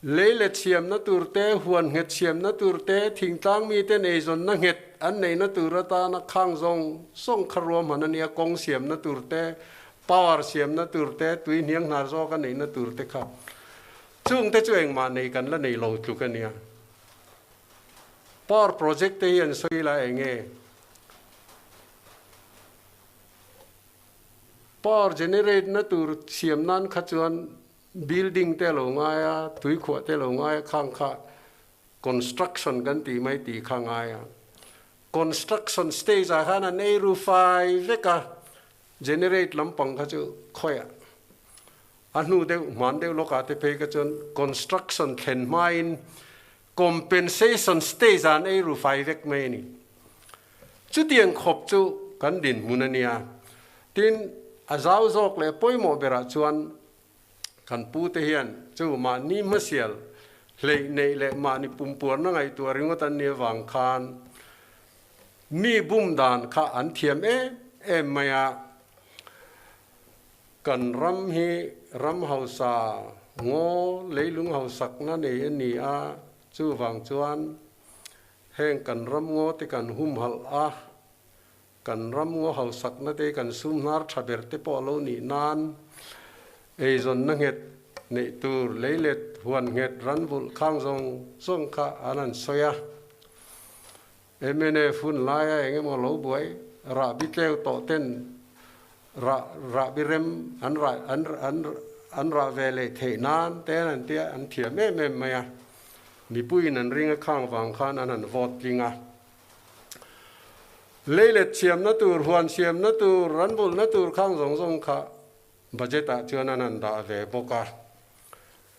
lei let siamna tur te, huan nghet siamna tur te, thingtlang miten eizawnna nghet an neihna tur atana khang zawng zawng kha ruahman a nia, kawng siamna tur te, power siamna tur te, tui hniang hnar zawk a neihna tur te kha. Chungte chu engmah nei kan la nei lo tluk a nia. Power project te hi an sawi la eng nge? Power generate na tur siam nan kha chuan building te lo ngai a, tuikhuah te lo ngai a, khang kha construction kan tih mai tih kha ngai a. Construction stage ah khan an eiru fai vek a, generate lampang kha chu khawiah A hnu deuh hman deuh lawkah te phei kha chuan construction thlen hmain compensation stage ah an ei ru fai vek mai a ni. Chutiang khawp chu kan dinhmun a nia. Tin, a zau zawk leh pawimawh berah chuan kan pute hian chu mahni hmasial hleih neih leh mahni pumpuarna ngaihtuah ringawt an nih avang khan mi bum dan kha an thiam em em mai a. Kan ram hi ram hausa ngaw leilung hausakna nei a ni a, chuvang chuan heng kan ram ngaw te kan humhalh a, kan ram ngaw hausakna te kan sum hnar tha ber te pawh a lo nih nan eizawnna nghet neih tur leilet huan nghet ranvulh khang zawng zawng kha an han sawi a. Mnf hun laia eng emaw lo buai rahbi tleu tawh ten rah rahbi rem an rah an an an rah ve leh theih nan te an tia an thiam em em mai a, mipuiin an ring a khang vang khan an han vote tling a. Leilet siamna tur, huan siamna tur, ran vulhna tur khang zawng zawng kha budget ah chuan an han dah ve bawk a.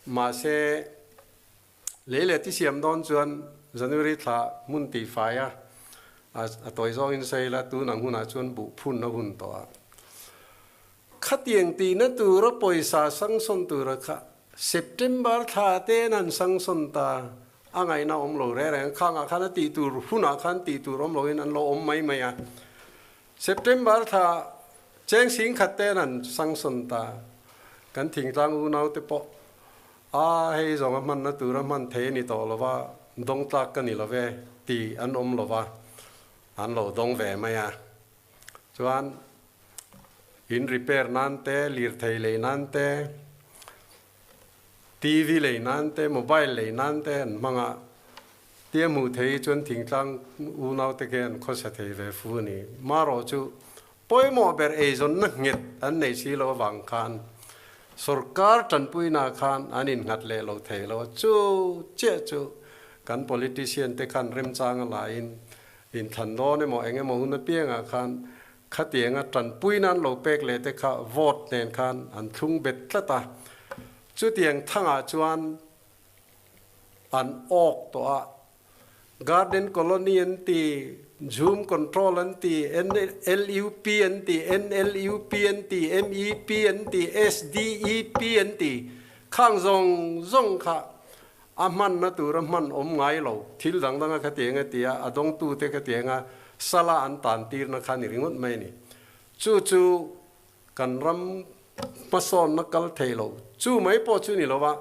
Mahse. Lei leh ti siam dawn chuan January thla hmun tih fai a, a tawi zawngin sawi ila tun ang hunah chuan buh phun a hun tawh a. Khatiang tihna tura pawisa sangsawn tura kha September thla ten an sangsawn ta a ngaihna awm lo reng reng a, khangah khan a tih tur hunah khan tih tur awm loin an lo awm mai mai a. September thla cheng singkhat ten an sangsawn ta, kan thingtlang unaute pawh A, hei zawng a hmanna tur a hman thei a ni tawh lo va, dawng tlak ka ni lo ve tih an awm lo va, an lo dawng ve mai a. Chuan in repair nan te, lirthei lei nan te, TV lei nan te, mobile lei nan te an hmang a. Tia hmuh thei hi chuan thingtlang unaute khi an khawsa thei ve fu a ni. Marawh chu Pawimawh ber eizawnna nghet an nei si lo avang khan sorkar tanpuina khan an innghat leh lo thei lo a, chu chiah chu kan politician te khan remchang a laiin inthlan dawn emaw eng emaw hun apiangah khan khatianga tanpuina an lo pek leh te kha vote nen khan an thlung bet tlat a, chutiang thangah chuan an awk tawh a. Garden Colony an ti, Jhum Control an ti, NLUP an ti, NLUP an ti, MEP an ti, SDEP an ti. Khang zawng zawng kha a hmanna tura hman awm ngai lo. Thil dang danga khatiang a ti a, a dawngtute khatianga sala an tan tirna kha ni ringawt mai a ni. Chu chu kan ram hmasawnna kal thei lo. Chu mai pawh chu ni lo va,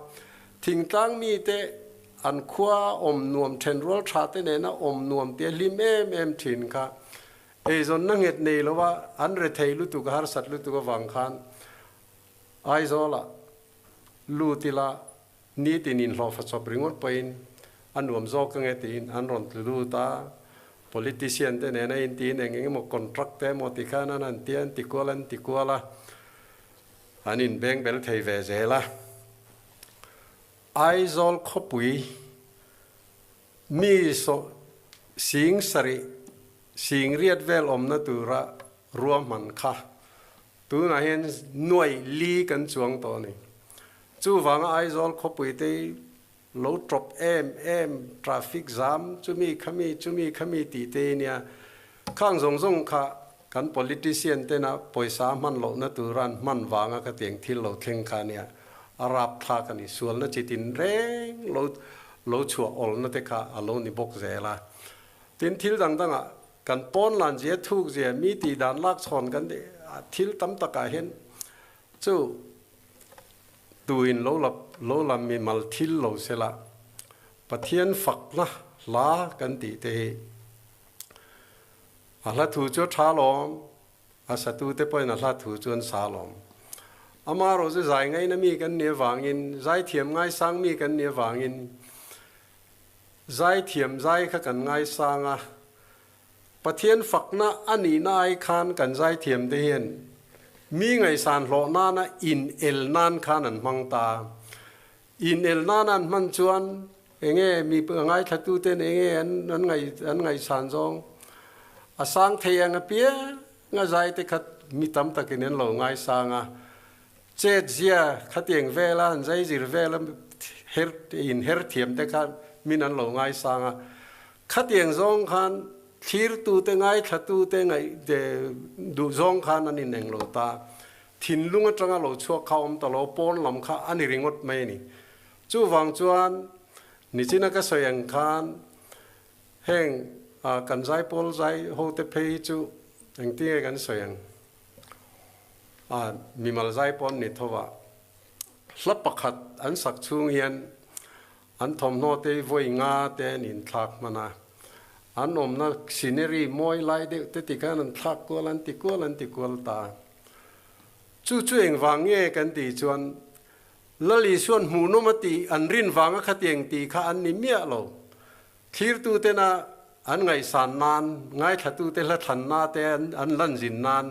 thingtlang mite an khua awm nuam thenrual tha te nena awm nuam tia hlim em em thin kha eizawnna nghet nei lo va, an rethei lutuk a harsat lutuk avang khan Aizawlah lut ila nitin inhlawhfa chawp ringawt pawhin a nuam zawk ange tiin an rawn tlu lut a, politician te nena intiin eng eng emaw contract te emaw ti khan an han tia an ti kual an ti kual a, an inbeng bel thei ve zel a. Aizawl khawpui mi saw sing sarih sing riat vel awmna tura ruahman kha Tunah hian nuai li kan chuang tawh a ni. Chuvanga Aizawl khawpui te hi Lo ṭawp em em, traffic jam, chumi khami, chumi khami tih te nia. Khang zawng zawng kha kan politician tena pawisa hman lohna tura an hman vanga khatiang thil lo thleng kha nia. A rapthlak a ni. Sualna chi tin reng lo lo chhuah awlna te kha a lo ni bawk zel a. Tin, thil dang dangah kan pawn lan zia, thuk zia, mi tih dan lak chhawn kan thil tam takah hian chu Tuin lo la lo la mimal thil lo sela, Pathian fakna hla kan tih te hi a hla thu chu a tha lawm, a satute pawhin a hla thu chu an sa lawm. Amaherawh chu zai ngaina mi kan nih avangin, zaithiam ngaisang mi kan nih avangin zaithiam zai kha kan ngaisang a, Pathian fakna a nihna ai khan kan zaithiamte hian mi ngaihsan hlawh nana in el nan khan an hmang ta. In el nana an hman chuan enge mi ngaithlatuten enge an an ngaihsan zawng a sang thei ang apiang a zaite kha mi tam takin an lo ngaisang a. Chet zia khatiang vela an zaizir vela her in her thiamte kha min an lo ngaisang a. Khatiang zawng khan thlirtute, ngaithlatute ngaih duh zawng khan an ineng lo ta. Thinlung atanga lo chhuak kha awm ta lo, pawn lam kha a ni ringawt mai a ni. Chuvang chuan nichina ka sawi ang khan heng kan zaipawl zai hote phei hi chu engtinge kan sawi ang? Mimal zaipawn ni tho ah hla pakhat an sak chhung hian An thawmhnaw te hi vawi nga te an inthlak hman a, an awmna scenery mawi lai deuh te tikhan an thlak kual an ti kual an ti kual ta. Chu chu engvang nge kan tih chuan Lal Isuan hmuhnawm a tih an rin vanga khatiang tih kha an ni miah lo. Thlirtu tena an ngaihsan nan, ngaithlatute hla thlanna te an lan zin nan,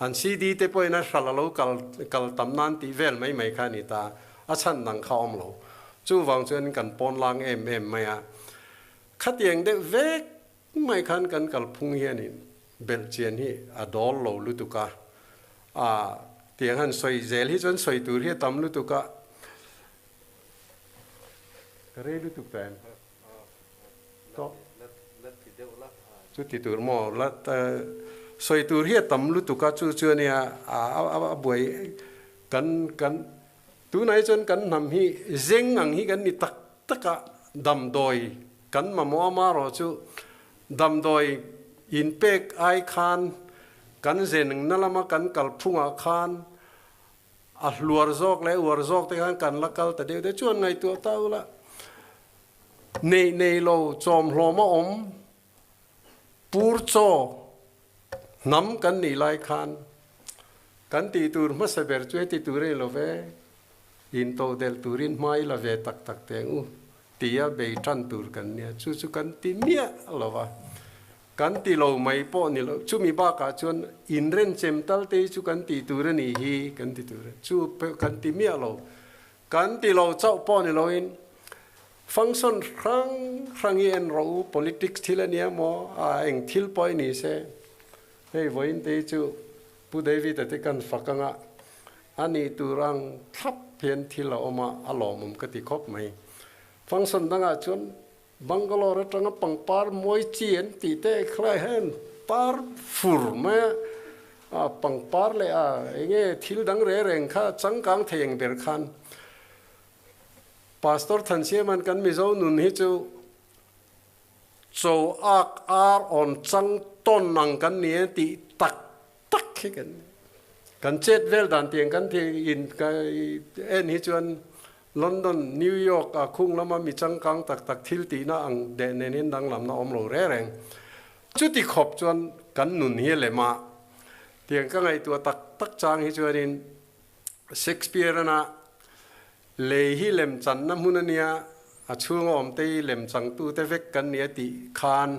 an CD te pawhin a hral a lo kal kal tam nan tih vel mai mai kha a ni ta. A chhan dang kha awm lo. Chuvang chuan kan pawn lang em em mai a. Khatiang deuh vek mai khan kan kalphung hianin belhchian hi a dawl lo lutuk a. A tiang han sawi zel hi chuan sawi tur hi a tam lutuk a. Ka rei lutuk ta em? Tawh. Chu ti tur maw? La sawi tur hi a tam lutuk a, chu chu a nia a buai kan kan tunah hi chuan kan hnam hi zeng ang hi kan ni tak tak a, damdawi kan mamawh a marawh chu damdawi inpek ai khan kan zen na lama kan kalphungah khan A hluar zawk leh uar zawk te khan kan la kal ta deuh deuh chuan ngaihtuah ta ula neih nei lo chawmhlawm a awm pur chaw hnam kan nih lai khan kan tih tur hmasa ber chu heti tur a ni lo ve, intodelh turin hma i la ve tak tak teh ang u tia bei tan tur kan nia chu chu kan ti miah lo va. Kan ti lo mai pawh ni lo, chumi bakah chuan inrenchem tal te hi chu kan tih tur a nih hi kan ti tur a, chu kan ti miah lo. Kan ti lo chauh pawh ni loin function hrang hrang hi en rawh u, politics thil a nia maw, a eng thil pawh i ni se, hei vawiin te hi chu Pu David-a te kan fak anga a nih tur ang thlap hian thil a awm a, a lawmawm ka ti khawp mai. Function dangah chuan Bangalore atanga pangpar mawi chi an tih te khlai hian par fur mai a, a pangpar leh a enge thil dang reng reng kha changkang thei ang ber khan Pastor Thansiaman kan Mizo nun hi chu cho ak ar awn chang tawn ang kan ni e tih tak tak hi kan kan chet vel dan tiang kan in en hi chuan London, New York ah khung lama mi changkang tak tak thil tihna ang deh nen hian danglamna awm lo reng reng. Chuti khawp chuan kan nun hi a lem a, tiang ka ngaihtuah tak tak chang hi chuanin Shakespeare-ana lei hi lem channa hmun a nia, a chhunga awmte hi lem changtute vek kan ni a tih khan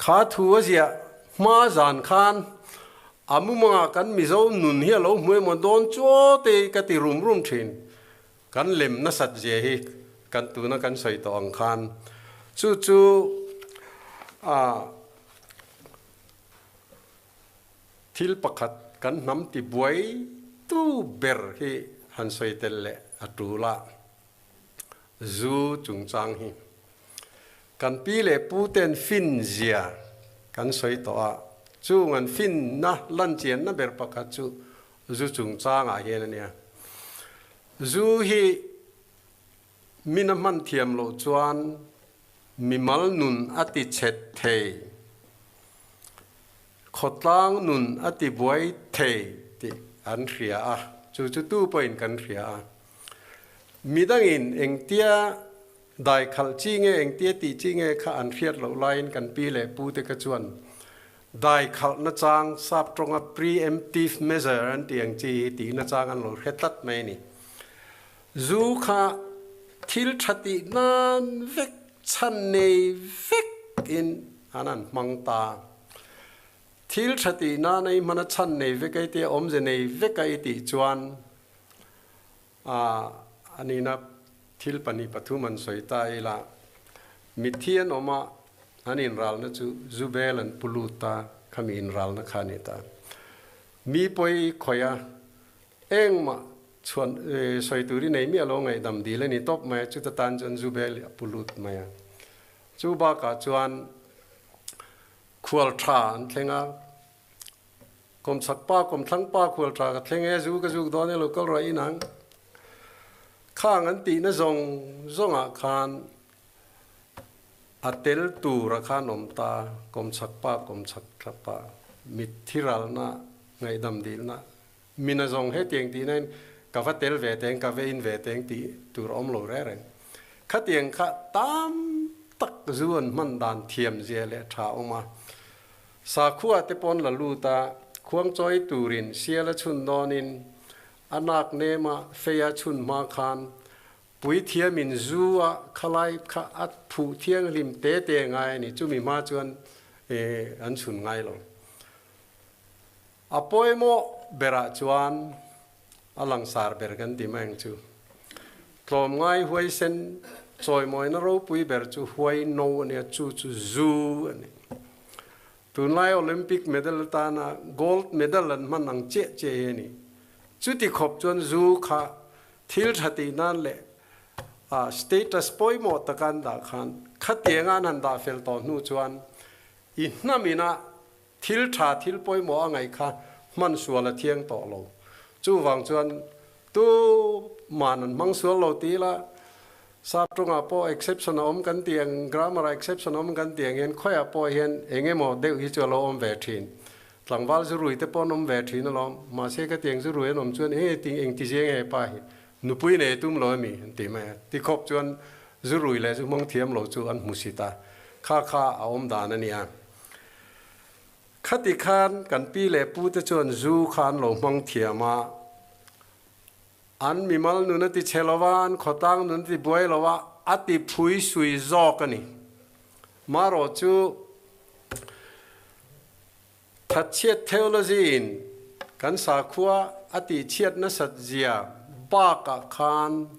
kha thu a ziah hma zan khan A mumangah kan Mizo nun hi a lo hmu emaw dawn chuaw te hi ka ti rum rum thin. Kan lem nasat zia hi kan tuna kan sawi tawh ang khan chu chu a thil pakhat kan hnam ti buai tu ber hi han sawi tel leh a tul a. Zu chungchang hi kan pi leh pu ten fin zia kan sawi tawh a, chung an finna lan chianna ber pakhat chu zu chungchangah hian a nia. Zu hi min a hman thiam loh chuan mimal nun a ti chhet thei, khawtlang nun a ti buai thei tih an hria a, chu chu tu pawhin kan hria a. Midangin engtia dai khalh chi nge engtia tih chi nge kha an hriat loh laiin kan pi leh pu te kha chuan dai khalh nachang sap tawnga pre-emptive measure an tih ang chi hi tih nachang an lo hre tlat mai a ni. Zu kha thil tha tih nan vek chhan nei vek in an han hmang ta. Thil tha tih nan a i hman a chhan nei vek a i tih a awmze nei vek a i tih chuan A anihna thil 2 3 an sawi ta ila, mitthi an awm a, an inralna chu Zubel an pu lut ta, khami inralna kha a ni ta. Mi pawi khawih a, engmah chhuan sawi tur i nei miah lo ngaihdam dil a ni tawp mai a, chuta tan chuan Zubel a pu lut mai a. Chu bakah chuan khual tha an thleng a, Kawmchhak pa, kawmthlang pa khual tha ka thleng e, zu ka zuk dawn e lo kal rawh in ang. Khang an tihna zawng zawngah khan a tel tura khan awm ta, kawmchhak pa, kawmchhak thla pa, mitthi ralna, ngaihdam dilna, mina zawng hetiang tihna in ka va tel ve teng, ka va in ve teng tih tur a awm lo reng reng. Khatiang kha tam tak zu an hman dan thiam zia leh tha a awm a. Sakhua te pawn la lut a, khuangchawi turin sial a chhun dawnin a nak nema fei a chhun hma khan puithiamin zu a khalai kha a phuh thianghlim te te ngai a ni, chumi hma chuan an chhun ngai lo. A pawimawh berah chuan a langsar ber kan ti mai ang chu. Tlawmngai huaisen chawimawina ropui ber chu huai no a nia, chu chu zu a ni. Tunlai Olympic medal atana gold medal an hman ang chiah chiah hi a ni. Chuti khawp chuan zu kha thil tha tih nan leh status pawimawh taka an dah khan khatianga an han dah fel tawh hnu chuan i hnamina Thil tha, thil pawimawh a ngaih kha hman sual a thiang tawh lo. Chuvang chuan tu man an hmang sual lo ti ila, sap tawngah pawh exception a awm kan tih ang, grammar ah exception a awm kan tih ang hian khawiah pawh hian eng emaw deuh hi chu a lo awm ve thin. Tlangval zurui te pawh an awm ve thin alawm. Mahse ka tiang zurui an awm chuan eng nge ting eng ti zia nge pa hi nupui nei tum lo ami an ti mai a. Tikhawp chuan zurui leh zu hmang thiam lo chu an hmusit a, kha kha a awm dan a nia. Khati khan kan pi leh pu te chuan zu kha an lo hmang thiam a, an mimal nun a ti chhe lo a, an khawtlang nun a ti buai lo a, a ti phui sui zawk a ni. Marawh chu thatchhiat theology in kan sakhua a tihchhiat nasat zia bakah khan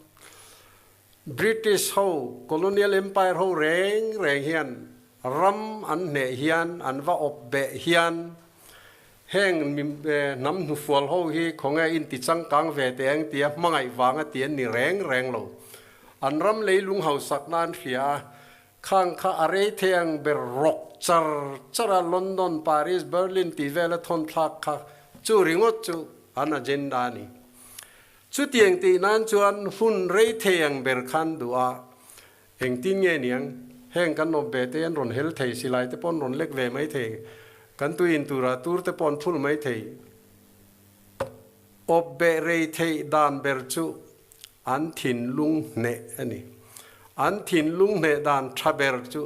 British ho, Colonial Empire ho reng reng hian ram an hneh hian, an va awp beh hian heng hnam hnufual ho hi khawnge in ti changkang ve teh ang tia hmangaih vang a ti an ni reng reng lo. An ram leilung hausakna an hria a, khang kha a rei thei ang ber rawk char char a London, Paris, Berlin tih vela thawn thlak kha chu ringawt chu an agenda a ni. Chutiang tih nan chuan hun rei thei ang ber khan duh a, engtin nge niang, heng kan awm ve te an rawn hel thei, silai te pawh an rawn lek ve mai thei, kan tui in turah tur te pawh an phul mai thei. Awp beh rei theih dan ber chu an thinlung hneh a ni. An thinlung hneh dan tha ber chu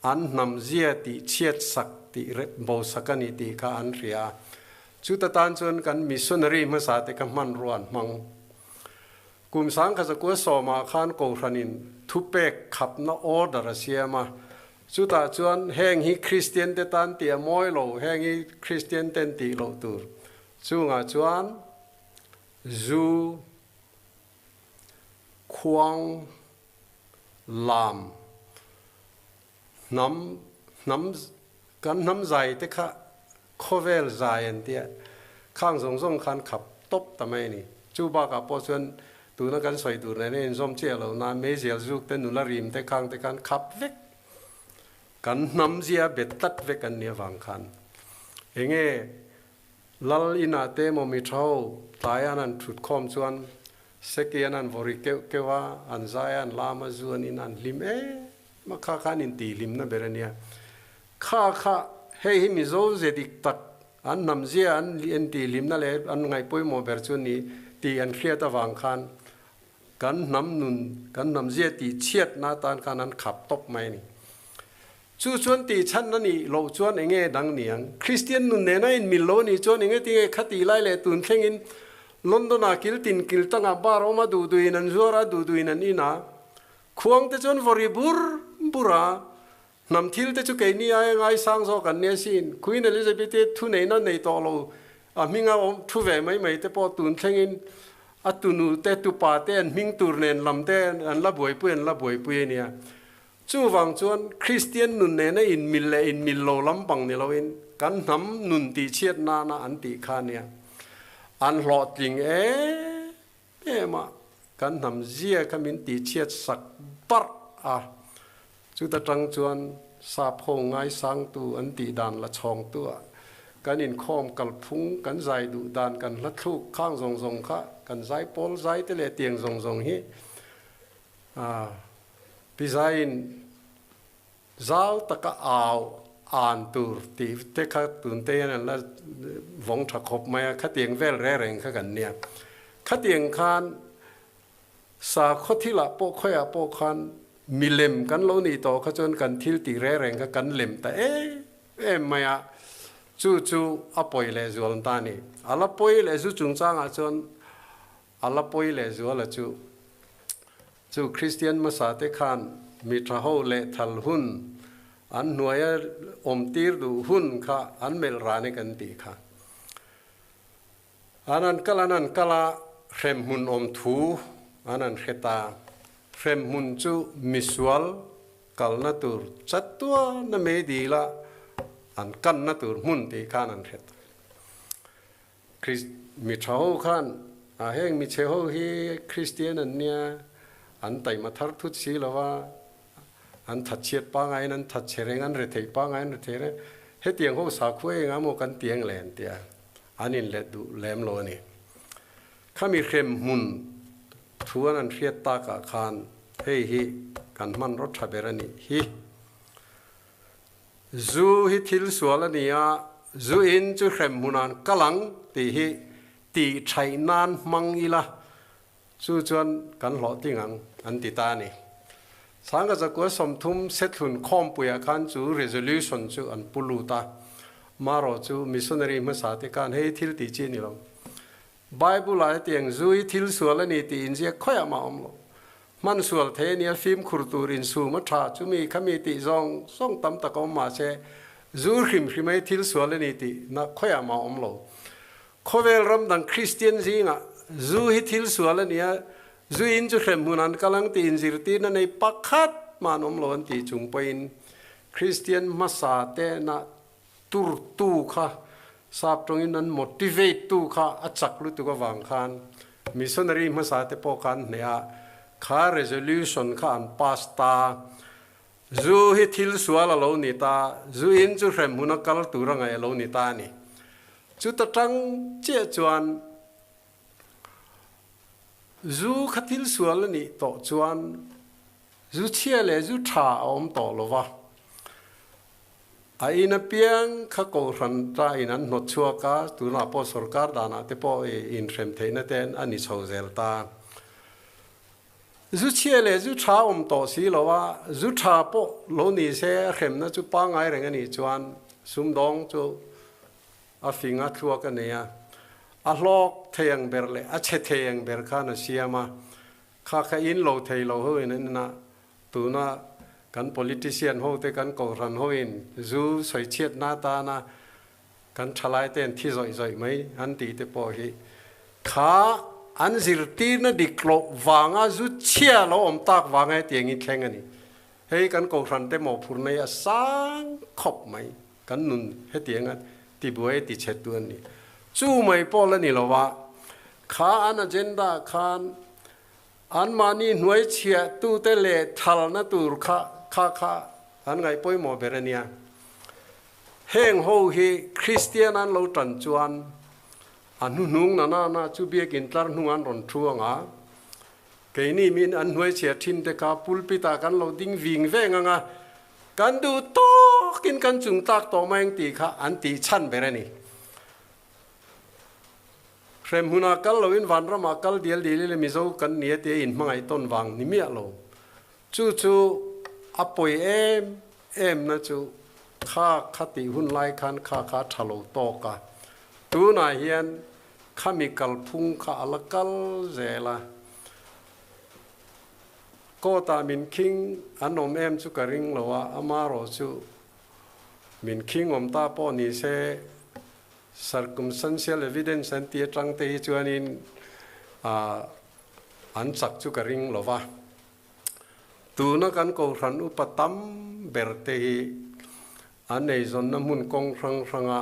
an hnamzia tih chhiat sak tih bo sak a ni tih kha an hria a. Chuta tan chuan kan missionary hmasa te kha hmanrua an hmang. Kum 1910 ah khan Kohhranin thupek khapna order a siam a, chutah chuan heng hi Kristian te tan tih a mawi lo, heng hi Kristian ten tih loh tur. Chungah chuan zu, khuang, lam, hnam, hnam, kan hnam zai te kha khawvel zai an tia, khang zawng zawng khan khap tawp ta mai a ni. Chu bakah pawh chuan Tuna kan sawi tur nen a inzawm chiah lo na, meizial zuk te, nula rim te khang te khan khap vek. Kan hnam zia bet tlat vek an nih avang khan enge Lal inah te emaw mi tha ho tlai an han thut khawm chuan seki an han vawri keuh keuh a, an zai a, an lam a, zu an in a, an hlim em a, kha kha an inti hlimna ber a nia. Kha kha hei hi Mizo ze dik tak an hnam zia an inti hlimna leh an ngaihpawimawh ber chu a ni tih an hriat avang khan kan hnam nun, kan hnam zia tih chhiatna atan khan an khap tawp mai a ni. Chu chuan tih chhan a nih loh chuan eng nge dang ni ang? Kristian nun nena inmil lo a nih chuan eng nge tinge khati lai leh tun thlengin London-ah kil tin kil tangah bar awm a, duh duhin an zuar a, duh duhin an in a. Khuang te chuan vawri bur bur a, hnam thil te chu keini aia ngaisang zawk an nia sin. Queen Elizabeth-i thuneihna nei tawh lo a hminga awm thu ve mai mai te pawh tun thlengin a tunu te, tupa te an hming tur nen lam te an la buaipui an la buaipui a nia. Chuvang chuan Kristian nun nena inmil leh inmil lo lampang ni loin kan hnam nun tihchhiat nana an tih kha nia. An hlawhtling em em a, kan hnam zia kha min tihchhiat sak barh a. Chuta tang chuan sap ho ngaisangtu an tih dan la chhawngtu ah kan inkhawm kalphung, kan zai duh dan, kan hla thluk khang zawng zawng kha kan zai pawl zai te leh tiang zawng zawng hi a Pi Zaiin zau taka au an tur tih te kha tun te hian an la vawng tha khawp mai a, khatiang vel reng reng kha kan nia. Khatiang khan sakhaw thilah pawh khawiah pawh khan milem kan lo nih tawh kha chuan kan thil tih reng reng kha kan lem ta em em mai a, chu chu a pawi leh zual ta a ni. A la pawi leh zu chungchangah chuan A la pawi leh zuala chu chu Kristian hmasa te khan mi tha ho leh thal hun an hnuaia awm tir duh hun kha an melh ran e kan tih kha. An an kal an an kal a, hremhmun awm thu an an hre ta. Hremhmun chu misual kalna tur chatuana meidila an kanna tur hmun tih khan an hre ta. Mi tha ho khan a heng mi chhe ho hi Kristian an nia, an taima thar thut si lo va, an thatchhiat pangaiin an thatchhe reng, an rethei pangaiin an rethei reng, hetiang ho sakhua eng a maw kan ti ang le an ti a, an inlet duh lem lo a ni. Khami hrem hmun thu an an hriat takah khan hei hi kan hmanraw tha ber a nih hi. Zu hi thil sual a ni a, zu in chu hrem hmunan kal ang tih hi tih thaih nan hmang ila, chu chuan kan hlawhtling ang an ti ta a ni. Sangha zakua 30 Sethlun khawmpuiah khan chu resolution chu an pu lut a, marawh chu missionary hmasa te khan hei thil tih chi a ni lo. Bible-ah hetiang zu hi thil sual a ni tih inziak khawiah mah a awm lo. Hman sual thei a nia, fimkhur tur insum a tha, chumi khami tih zawng zawng tam tak a awm mahse zu hrim hrim hi thil sual a ni tih na khawiah mah a awm lo. Khawvel ram dang Kristian zingah zu hi thil sual a nia, zu in chu hrem hmun an kal ang tih inzirtirna nei pakhat mah an awm lo an tih chung pawhin Kristian hmasa te na tur tu kha sap tawngin an motivate tu kha a chak lutuk avang khan missionary hmasa te pawh kha an hneh a, kha resolution kha an pass ta. Zu hi thil sual a lo ni ta, zu in chu hrem huna kal tur a ngaih a lo ni ta a ni. Chuta tang chiah chuan zu kha thil sual a nih tawh chuan zu chhia leh zu tha a awm tawh lo va. A in apiang kha kohhran ta in an hnawt chhuak a, tunah pawh sorkar danah te pawh i inhrem theihna te a ni chho zel ta. Zu chhia leh zu tha awm tawh si lo a, zu tha pawh lo ni se a hremna chu pangngai reng a nih chuan sumdawng chu a fing a thluak a nei a, a hlawk thei ang ber leh a chhe thei ang ber khan a siam a, kha kha in lo thei lo ho in an en a, Tuna kan politician hote kan kohhran hoin zu sawichhiatna atana kan thalaite an thi zawih zawih mai an tih te pawh hi kha an zirtirna dik loh vanga zu chhia lo awm tak vanga hetiang hi thleng a ni. Hei kan kohhran te mawhphurna hi a sang khawp mai, kan nun hetianga tibuai tichhe tu an ni. Chu mai pawh la ni lova kha an agenda khan. Anmahni hnuai chhiahtute leh thalna tur kha kha kha an ngaih pawimawh ber a nia. Heng ho hi Kristian an lo tan chuan a hnuhnung na na na chu biakin tlar hnung an rawn thu ang a, keini min an hnuai chhiah thin te kha pulpit ah kan lo ding ving veng ang a, kan duh tawkin kan chung tlak tawh mai ang tih kha an tih chhan ber a ni. Hrem hunah kal loin vanramah kal dial dial ila Mizo kan nia tia inhmangaih tawn vang ni miah lo. Chu chu a pawi em em na chu kha kha tih hun lai khan kha kha a tha lo tawk a. Tunah hian khami kalphung kha a la kal zel a. Court ah min khing an awm em chu ka ring lo a, amarawh chu min khing awm ta pawh ni se Circumstantial evidence an tih atang te hi chuanin an chak chu ka ring lo va. Tuna kan Kohhran upa tam ber te hi an eizawnna hmun kawng hrang hranga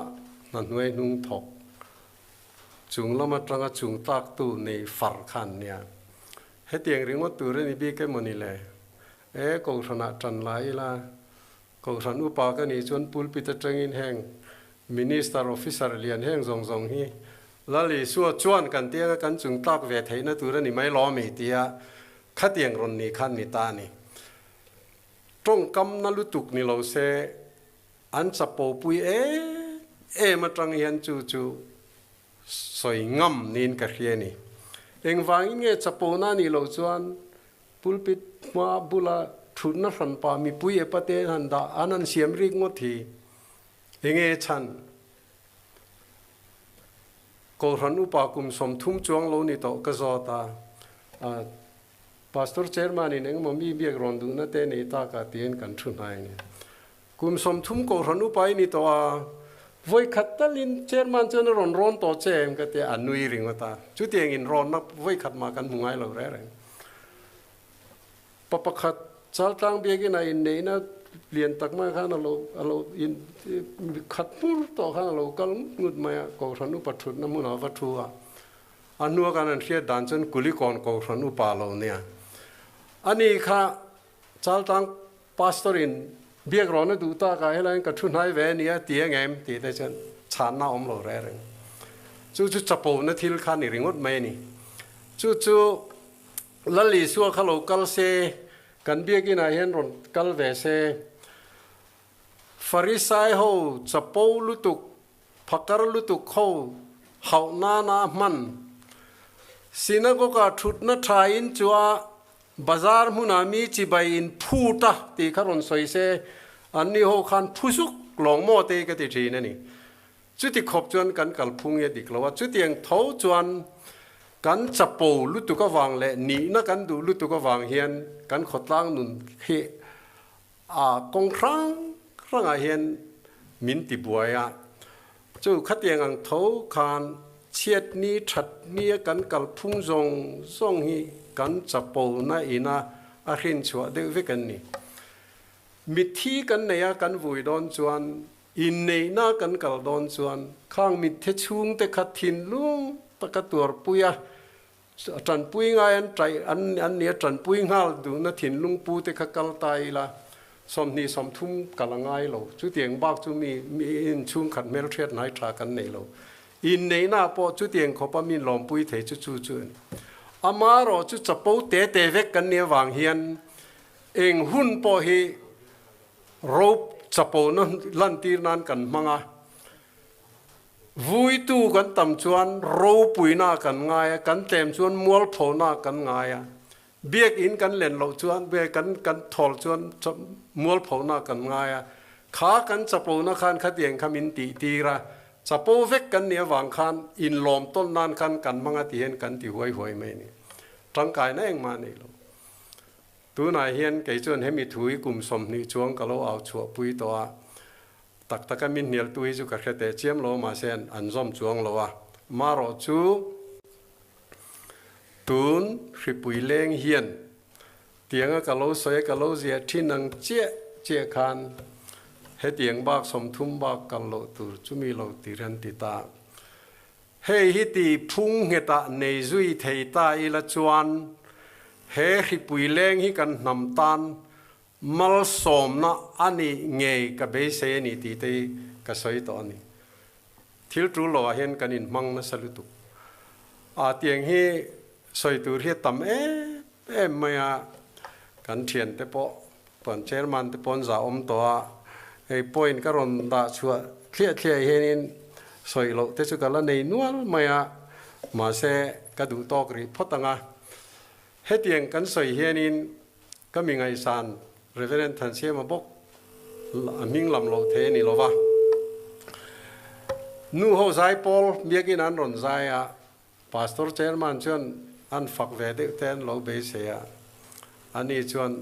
hna hnuai hnung thawk chung lam atanga chung tlaktu nei far kha an nia. Hetiang ringawt tur a ni bik emaw ni le? E, Kohhranah tan la ila Kohhran upa ka nih chuan pulpit atangin heng Minister, Officer lian heng zawng zawng hi Lal Isua chuan kan tianga kan chung tlak ve theihna tur a ni mai lawm i tia khatiang rawn ni khan ni ta a ni. Tawngkamna lutuk ni lo se an chapo pui em em atang hian chu chu sawi ngam niin ka hria a ni. Engvangin nge chapona a nih loh chuan Pulpit hma bula thutna hranpa mipui e pate han dah an han siam rik ngawt hi enge chhan? Kohhran upa kum 30 chuang lo ni tawh ka zawt a, Pastor Chairman in engemaw mi biak rawn duhna te nei tak a tiin kan thu hnai a ni. Kum 30 kohhran upa i ni tawh a, vawi khat talin chairman chuan a rawn rawn tawh che em ka tia, a nui ringawt a. Chutiang in rawnna vawi khat mah kan hmu ngai lo reng reng. Pa pakhat Chaltlang biakina inneihna lian tak mai khan a lo a lo in khat hmur tawh khan a lo kal ngut ngut mai a, kohhran upa thutna hmunah a va thu a. A hnua khan an hriat dan chuan Kulikawn kohhran upa lo nia. Ani kha Chaltlang Pastor in biak rawn a duh tak ah helaiin ka thu hnai ve a nia ti ang em tih te chuan chhanna a awm lo reng reng. Chu chu chapona thil kha ni ringawt mai a ni. Chu chu Lal Isua kha lo kal se, kan biakin ah hian rawn kal ve se. Farisai ho chapo lutuk, phakar lutuk ho hauh nana a hman. Synagogue ah thutna tha in chu a Bazar hmunah mi chibai in phut a tih kha rawn sawi se, anni ho khan phu zuk lawng maw te hi ka ti thin a ni. Chuti khawp chuan kan kalphung hi a dik lo a, chutiang tho chuan kan chapo lutuk avang leh nihna kan duh lutuk avang hian kan khawtlang nun hi a kawng hrang hrangah hian min ti buai a. Chu khatiang ang tho khan chhiatni thatnia kan kalphung zawng zawng hi kan chapona ina a hrinchhuah deuh vek an ni. Mitthi kan nei a kan vui dawn chuan inneihna kan kal dawn chuan khang mitthi chhungte kha thinlung taka tuarpui a Tanpui ngai an taih an an nia tanpui nghal duhna thinlung pu te kha kal ta ila 20 30 kal a ngai lo. Chutiang bak chu mi mi inchhungkhat hmelhriat hnai tha kan nei lo. Inneihna pawh chutiang khawpa mi lawmpui thei chu chu chu a ni. Amarawh chu chapo te te vek kan nih avang hian eng hun pawh hi rope chapona lantir nan kan hmang a. Vuitu kan tam chuan ropuina kan ngai a, kan tlem chuan mualphona kan ngai a. Biakinn kan len loh chuan kan kan thawl chuan mualphona kan ngai a. Kha kan chapona khan khatiang kha min tih tir a, chapo vek kan nih avang khan inlawm tawn nan khan kan hmang a ti hian kan ti huai huai mai a ni. Tangkaina engmah a nei lo. Tunah hian kei chuan hemi thu hi kum 20 chuang ka lo au chhuahpui tawh a, Tak taka min hnialtu hi chu ka hre teh chiam lo mahse an zawm chuang lo a. Marawh chu tun hripui leng hian tianga ka lo sawi a ka lo ziah thin ang chiah chiah khan hetiang bak 30 bak kal loh tur chumi lo tir an ti ta. Hei hi ti phung nghetah nei zui thei ta ila chuan. He hripui leng hi kan hnam tan malsawmna a nih ngei ka beisei a ni tih te hi ka sawi tawh a ni. Thil tul lo ah hian kan inhmang nasa lutuk. A tiang hi sawi tur hi a tam em em mai a, kan thiante pawh kan chairman te pawh an zah awm tawh a, hei point ka rawn dah chhuah thliah thliah hianin sawi loh te chu ka la nei nual mai a, mahse ka duh tawk rih phawt ang a. Hetiang kan sawi hianin ka mi ngaihsan Reverend Thansiama bawk a hming lam loh thei a ni lo va. Nu ho zai pawl biakin an rawn zai a, Pastor Chairman chuan an fak ve deuh te an lo beisei a, ani chuan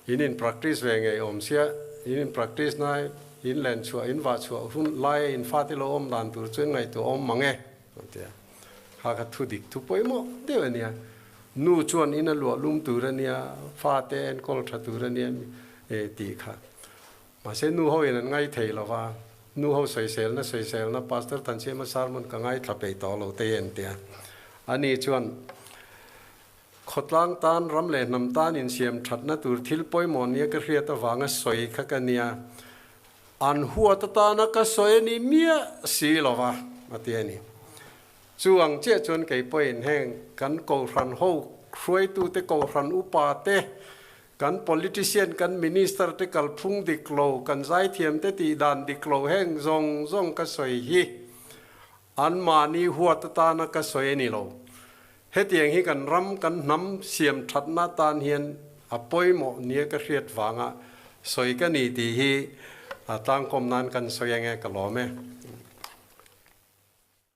in in practice ve ngei awm sia, in in practice na in len chhuah in vah chhuah hun laia in fate lo awm dan tur chu ngaihtuah awm mang e a ti a. Kha kha thu dik thu pawimawh deuh a nia. Nu chuan in a luah lum tur a nia, fate enkawl tha tur a nia tih kha. Mahse nu ho in an ngai thei lo va, nu ho sawiselna sawiselna Pastor Thansiama sermon ka ngaithla peih tawh lo te hi an ti a. Ani chuan khawtlang tan, ram leh hnam tan insiam thatna tur thil pawimawh nia ka hriat avanga sawi kha ka nia, an huat atana ka sawi a ni miah si lo va, a ti a ni. Chu ang chiah chuan kei pawhin heng kan kohhran ho hruaitute, kohhran upa te, Kan politician, kan minister te kalphung dik lo, kan zaithiam te tih dan dik lo heng zawng zawng ka sawi hi anmahni huat atana ka sawi a ni lo. Hetiang hi kan ram, kan hnam siam thatna atan hian a pawimawh nia ka hriat vanga sawi ka ni tih hi tlangkawm nan kan sawi ange ka lawm e.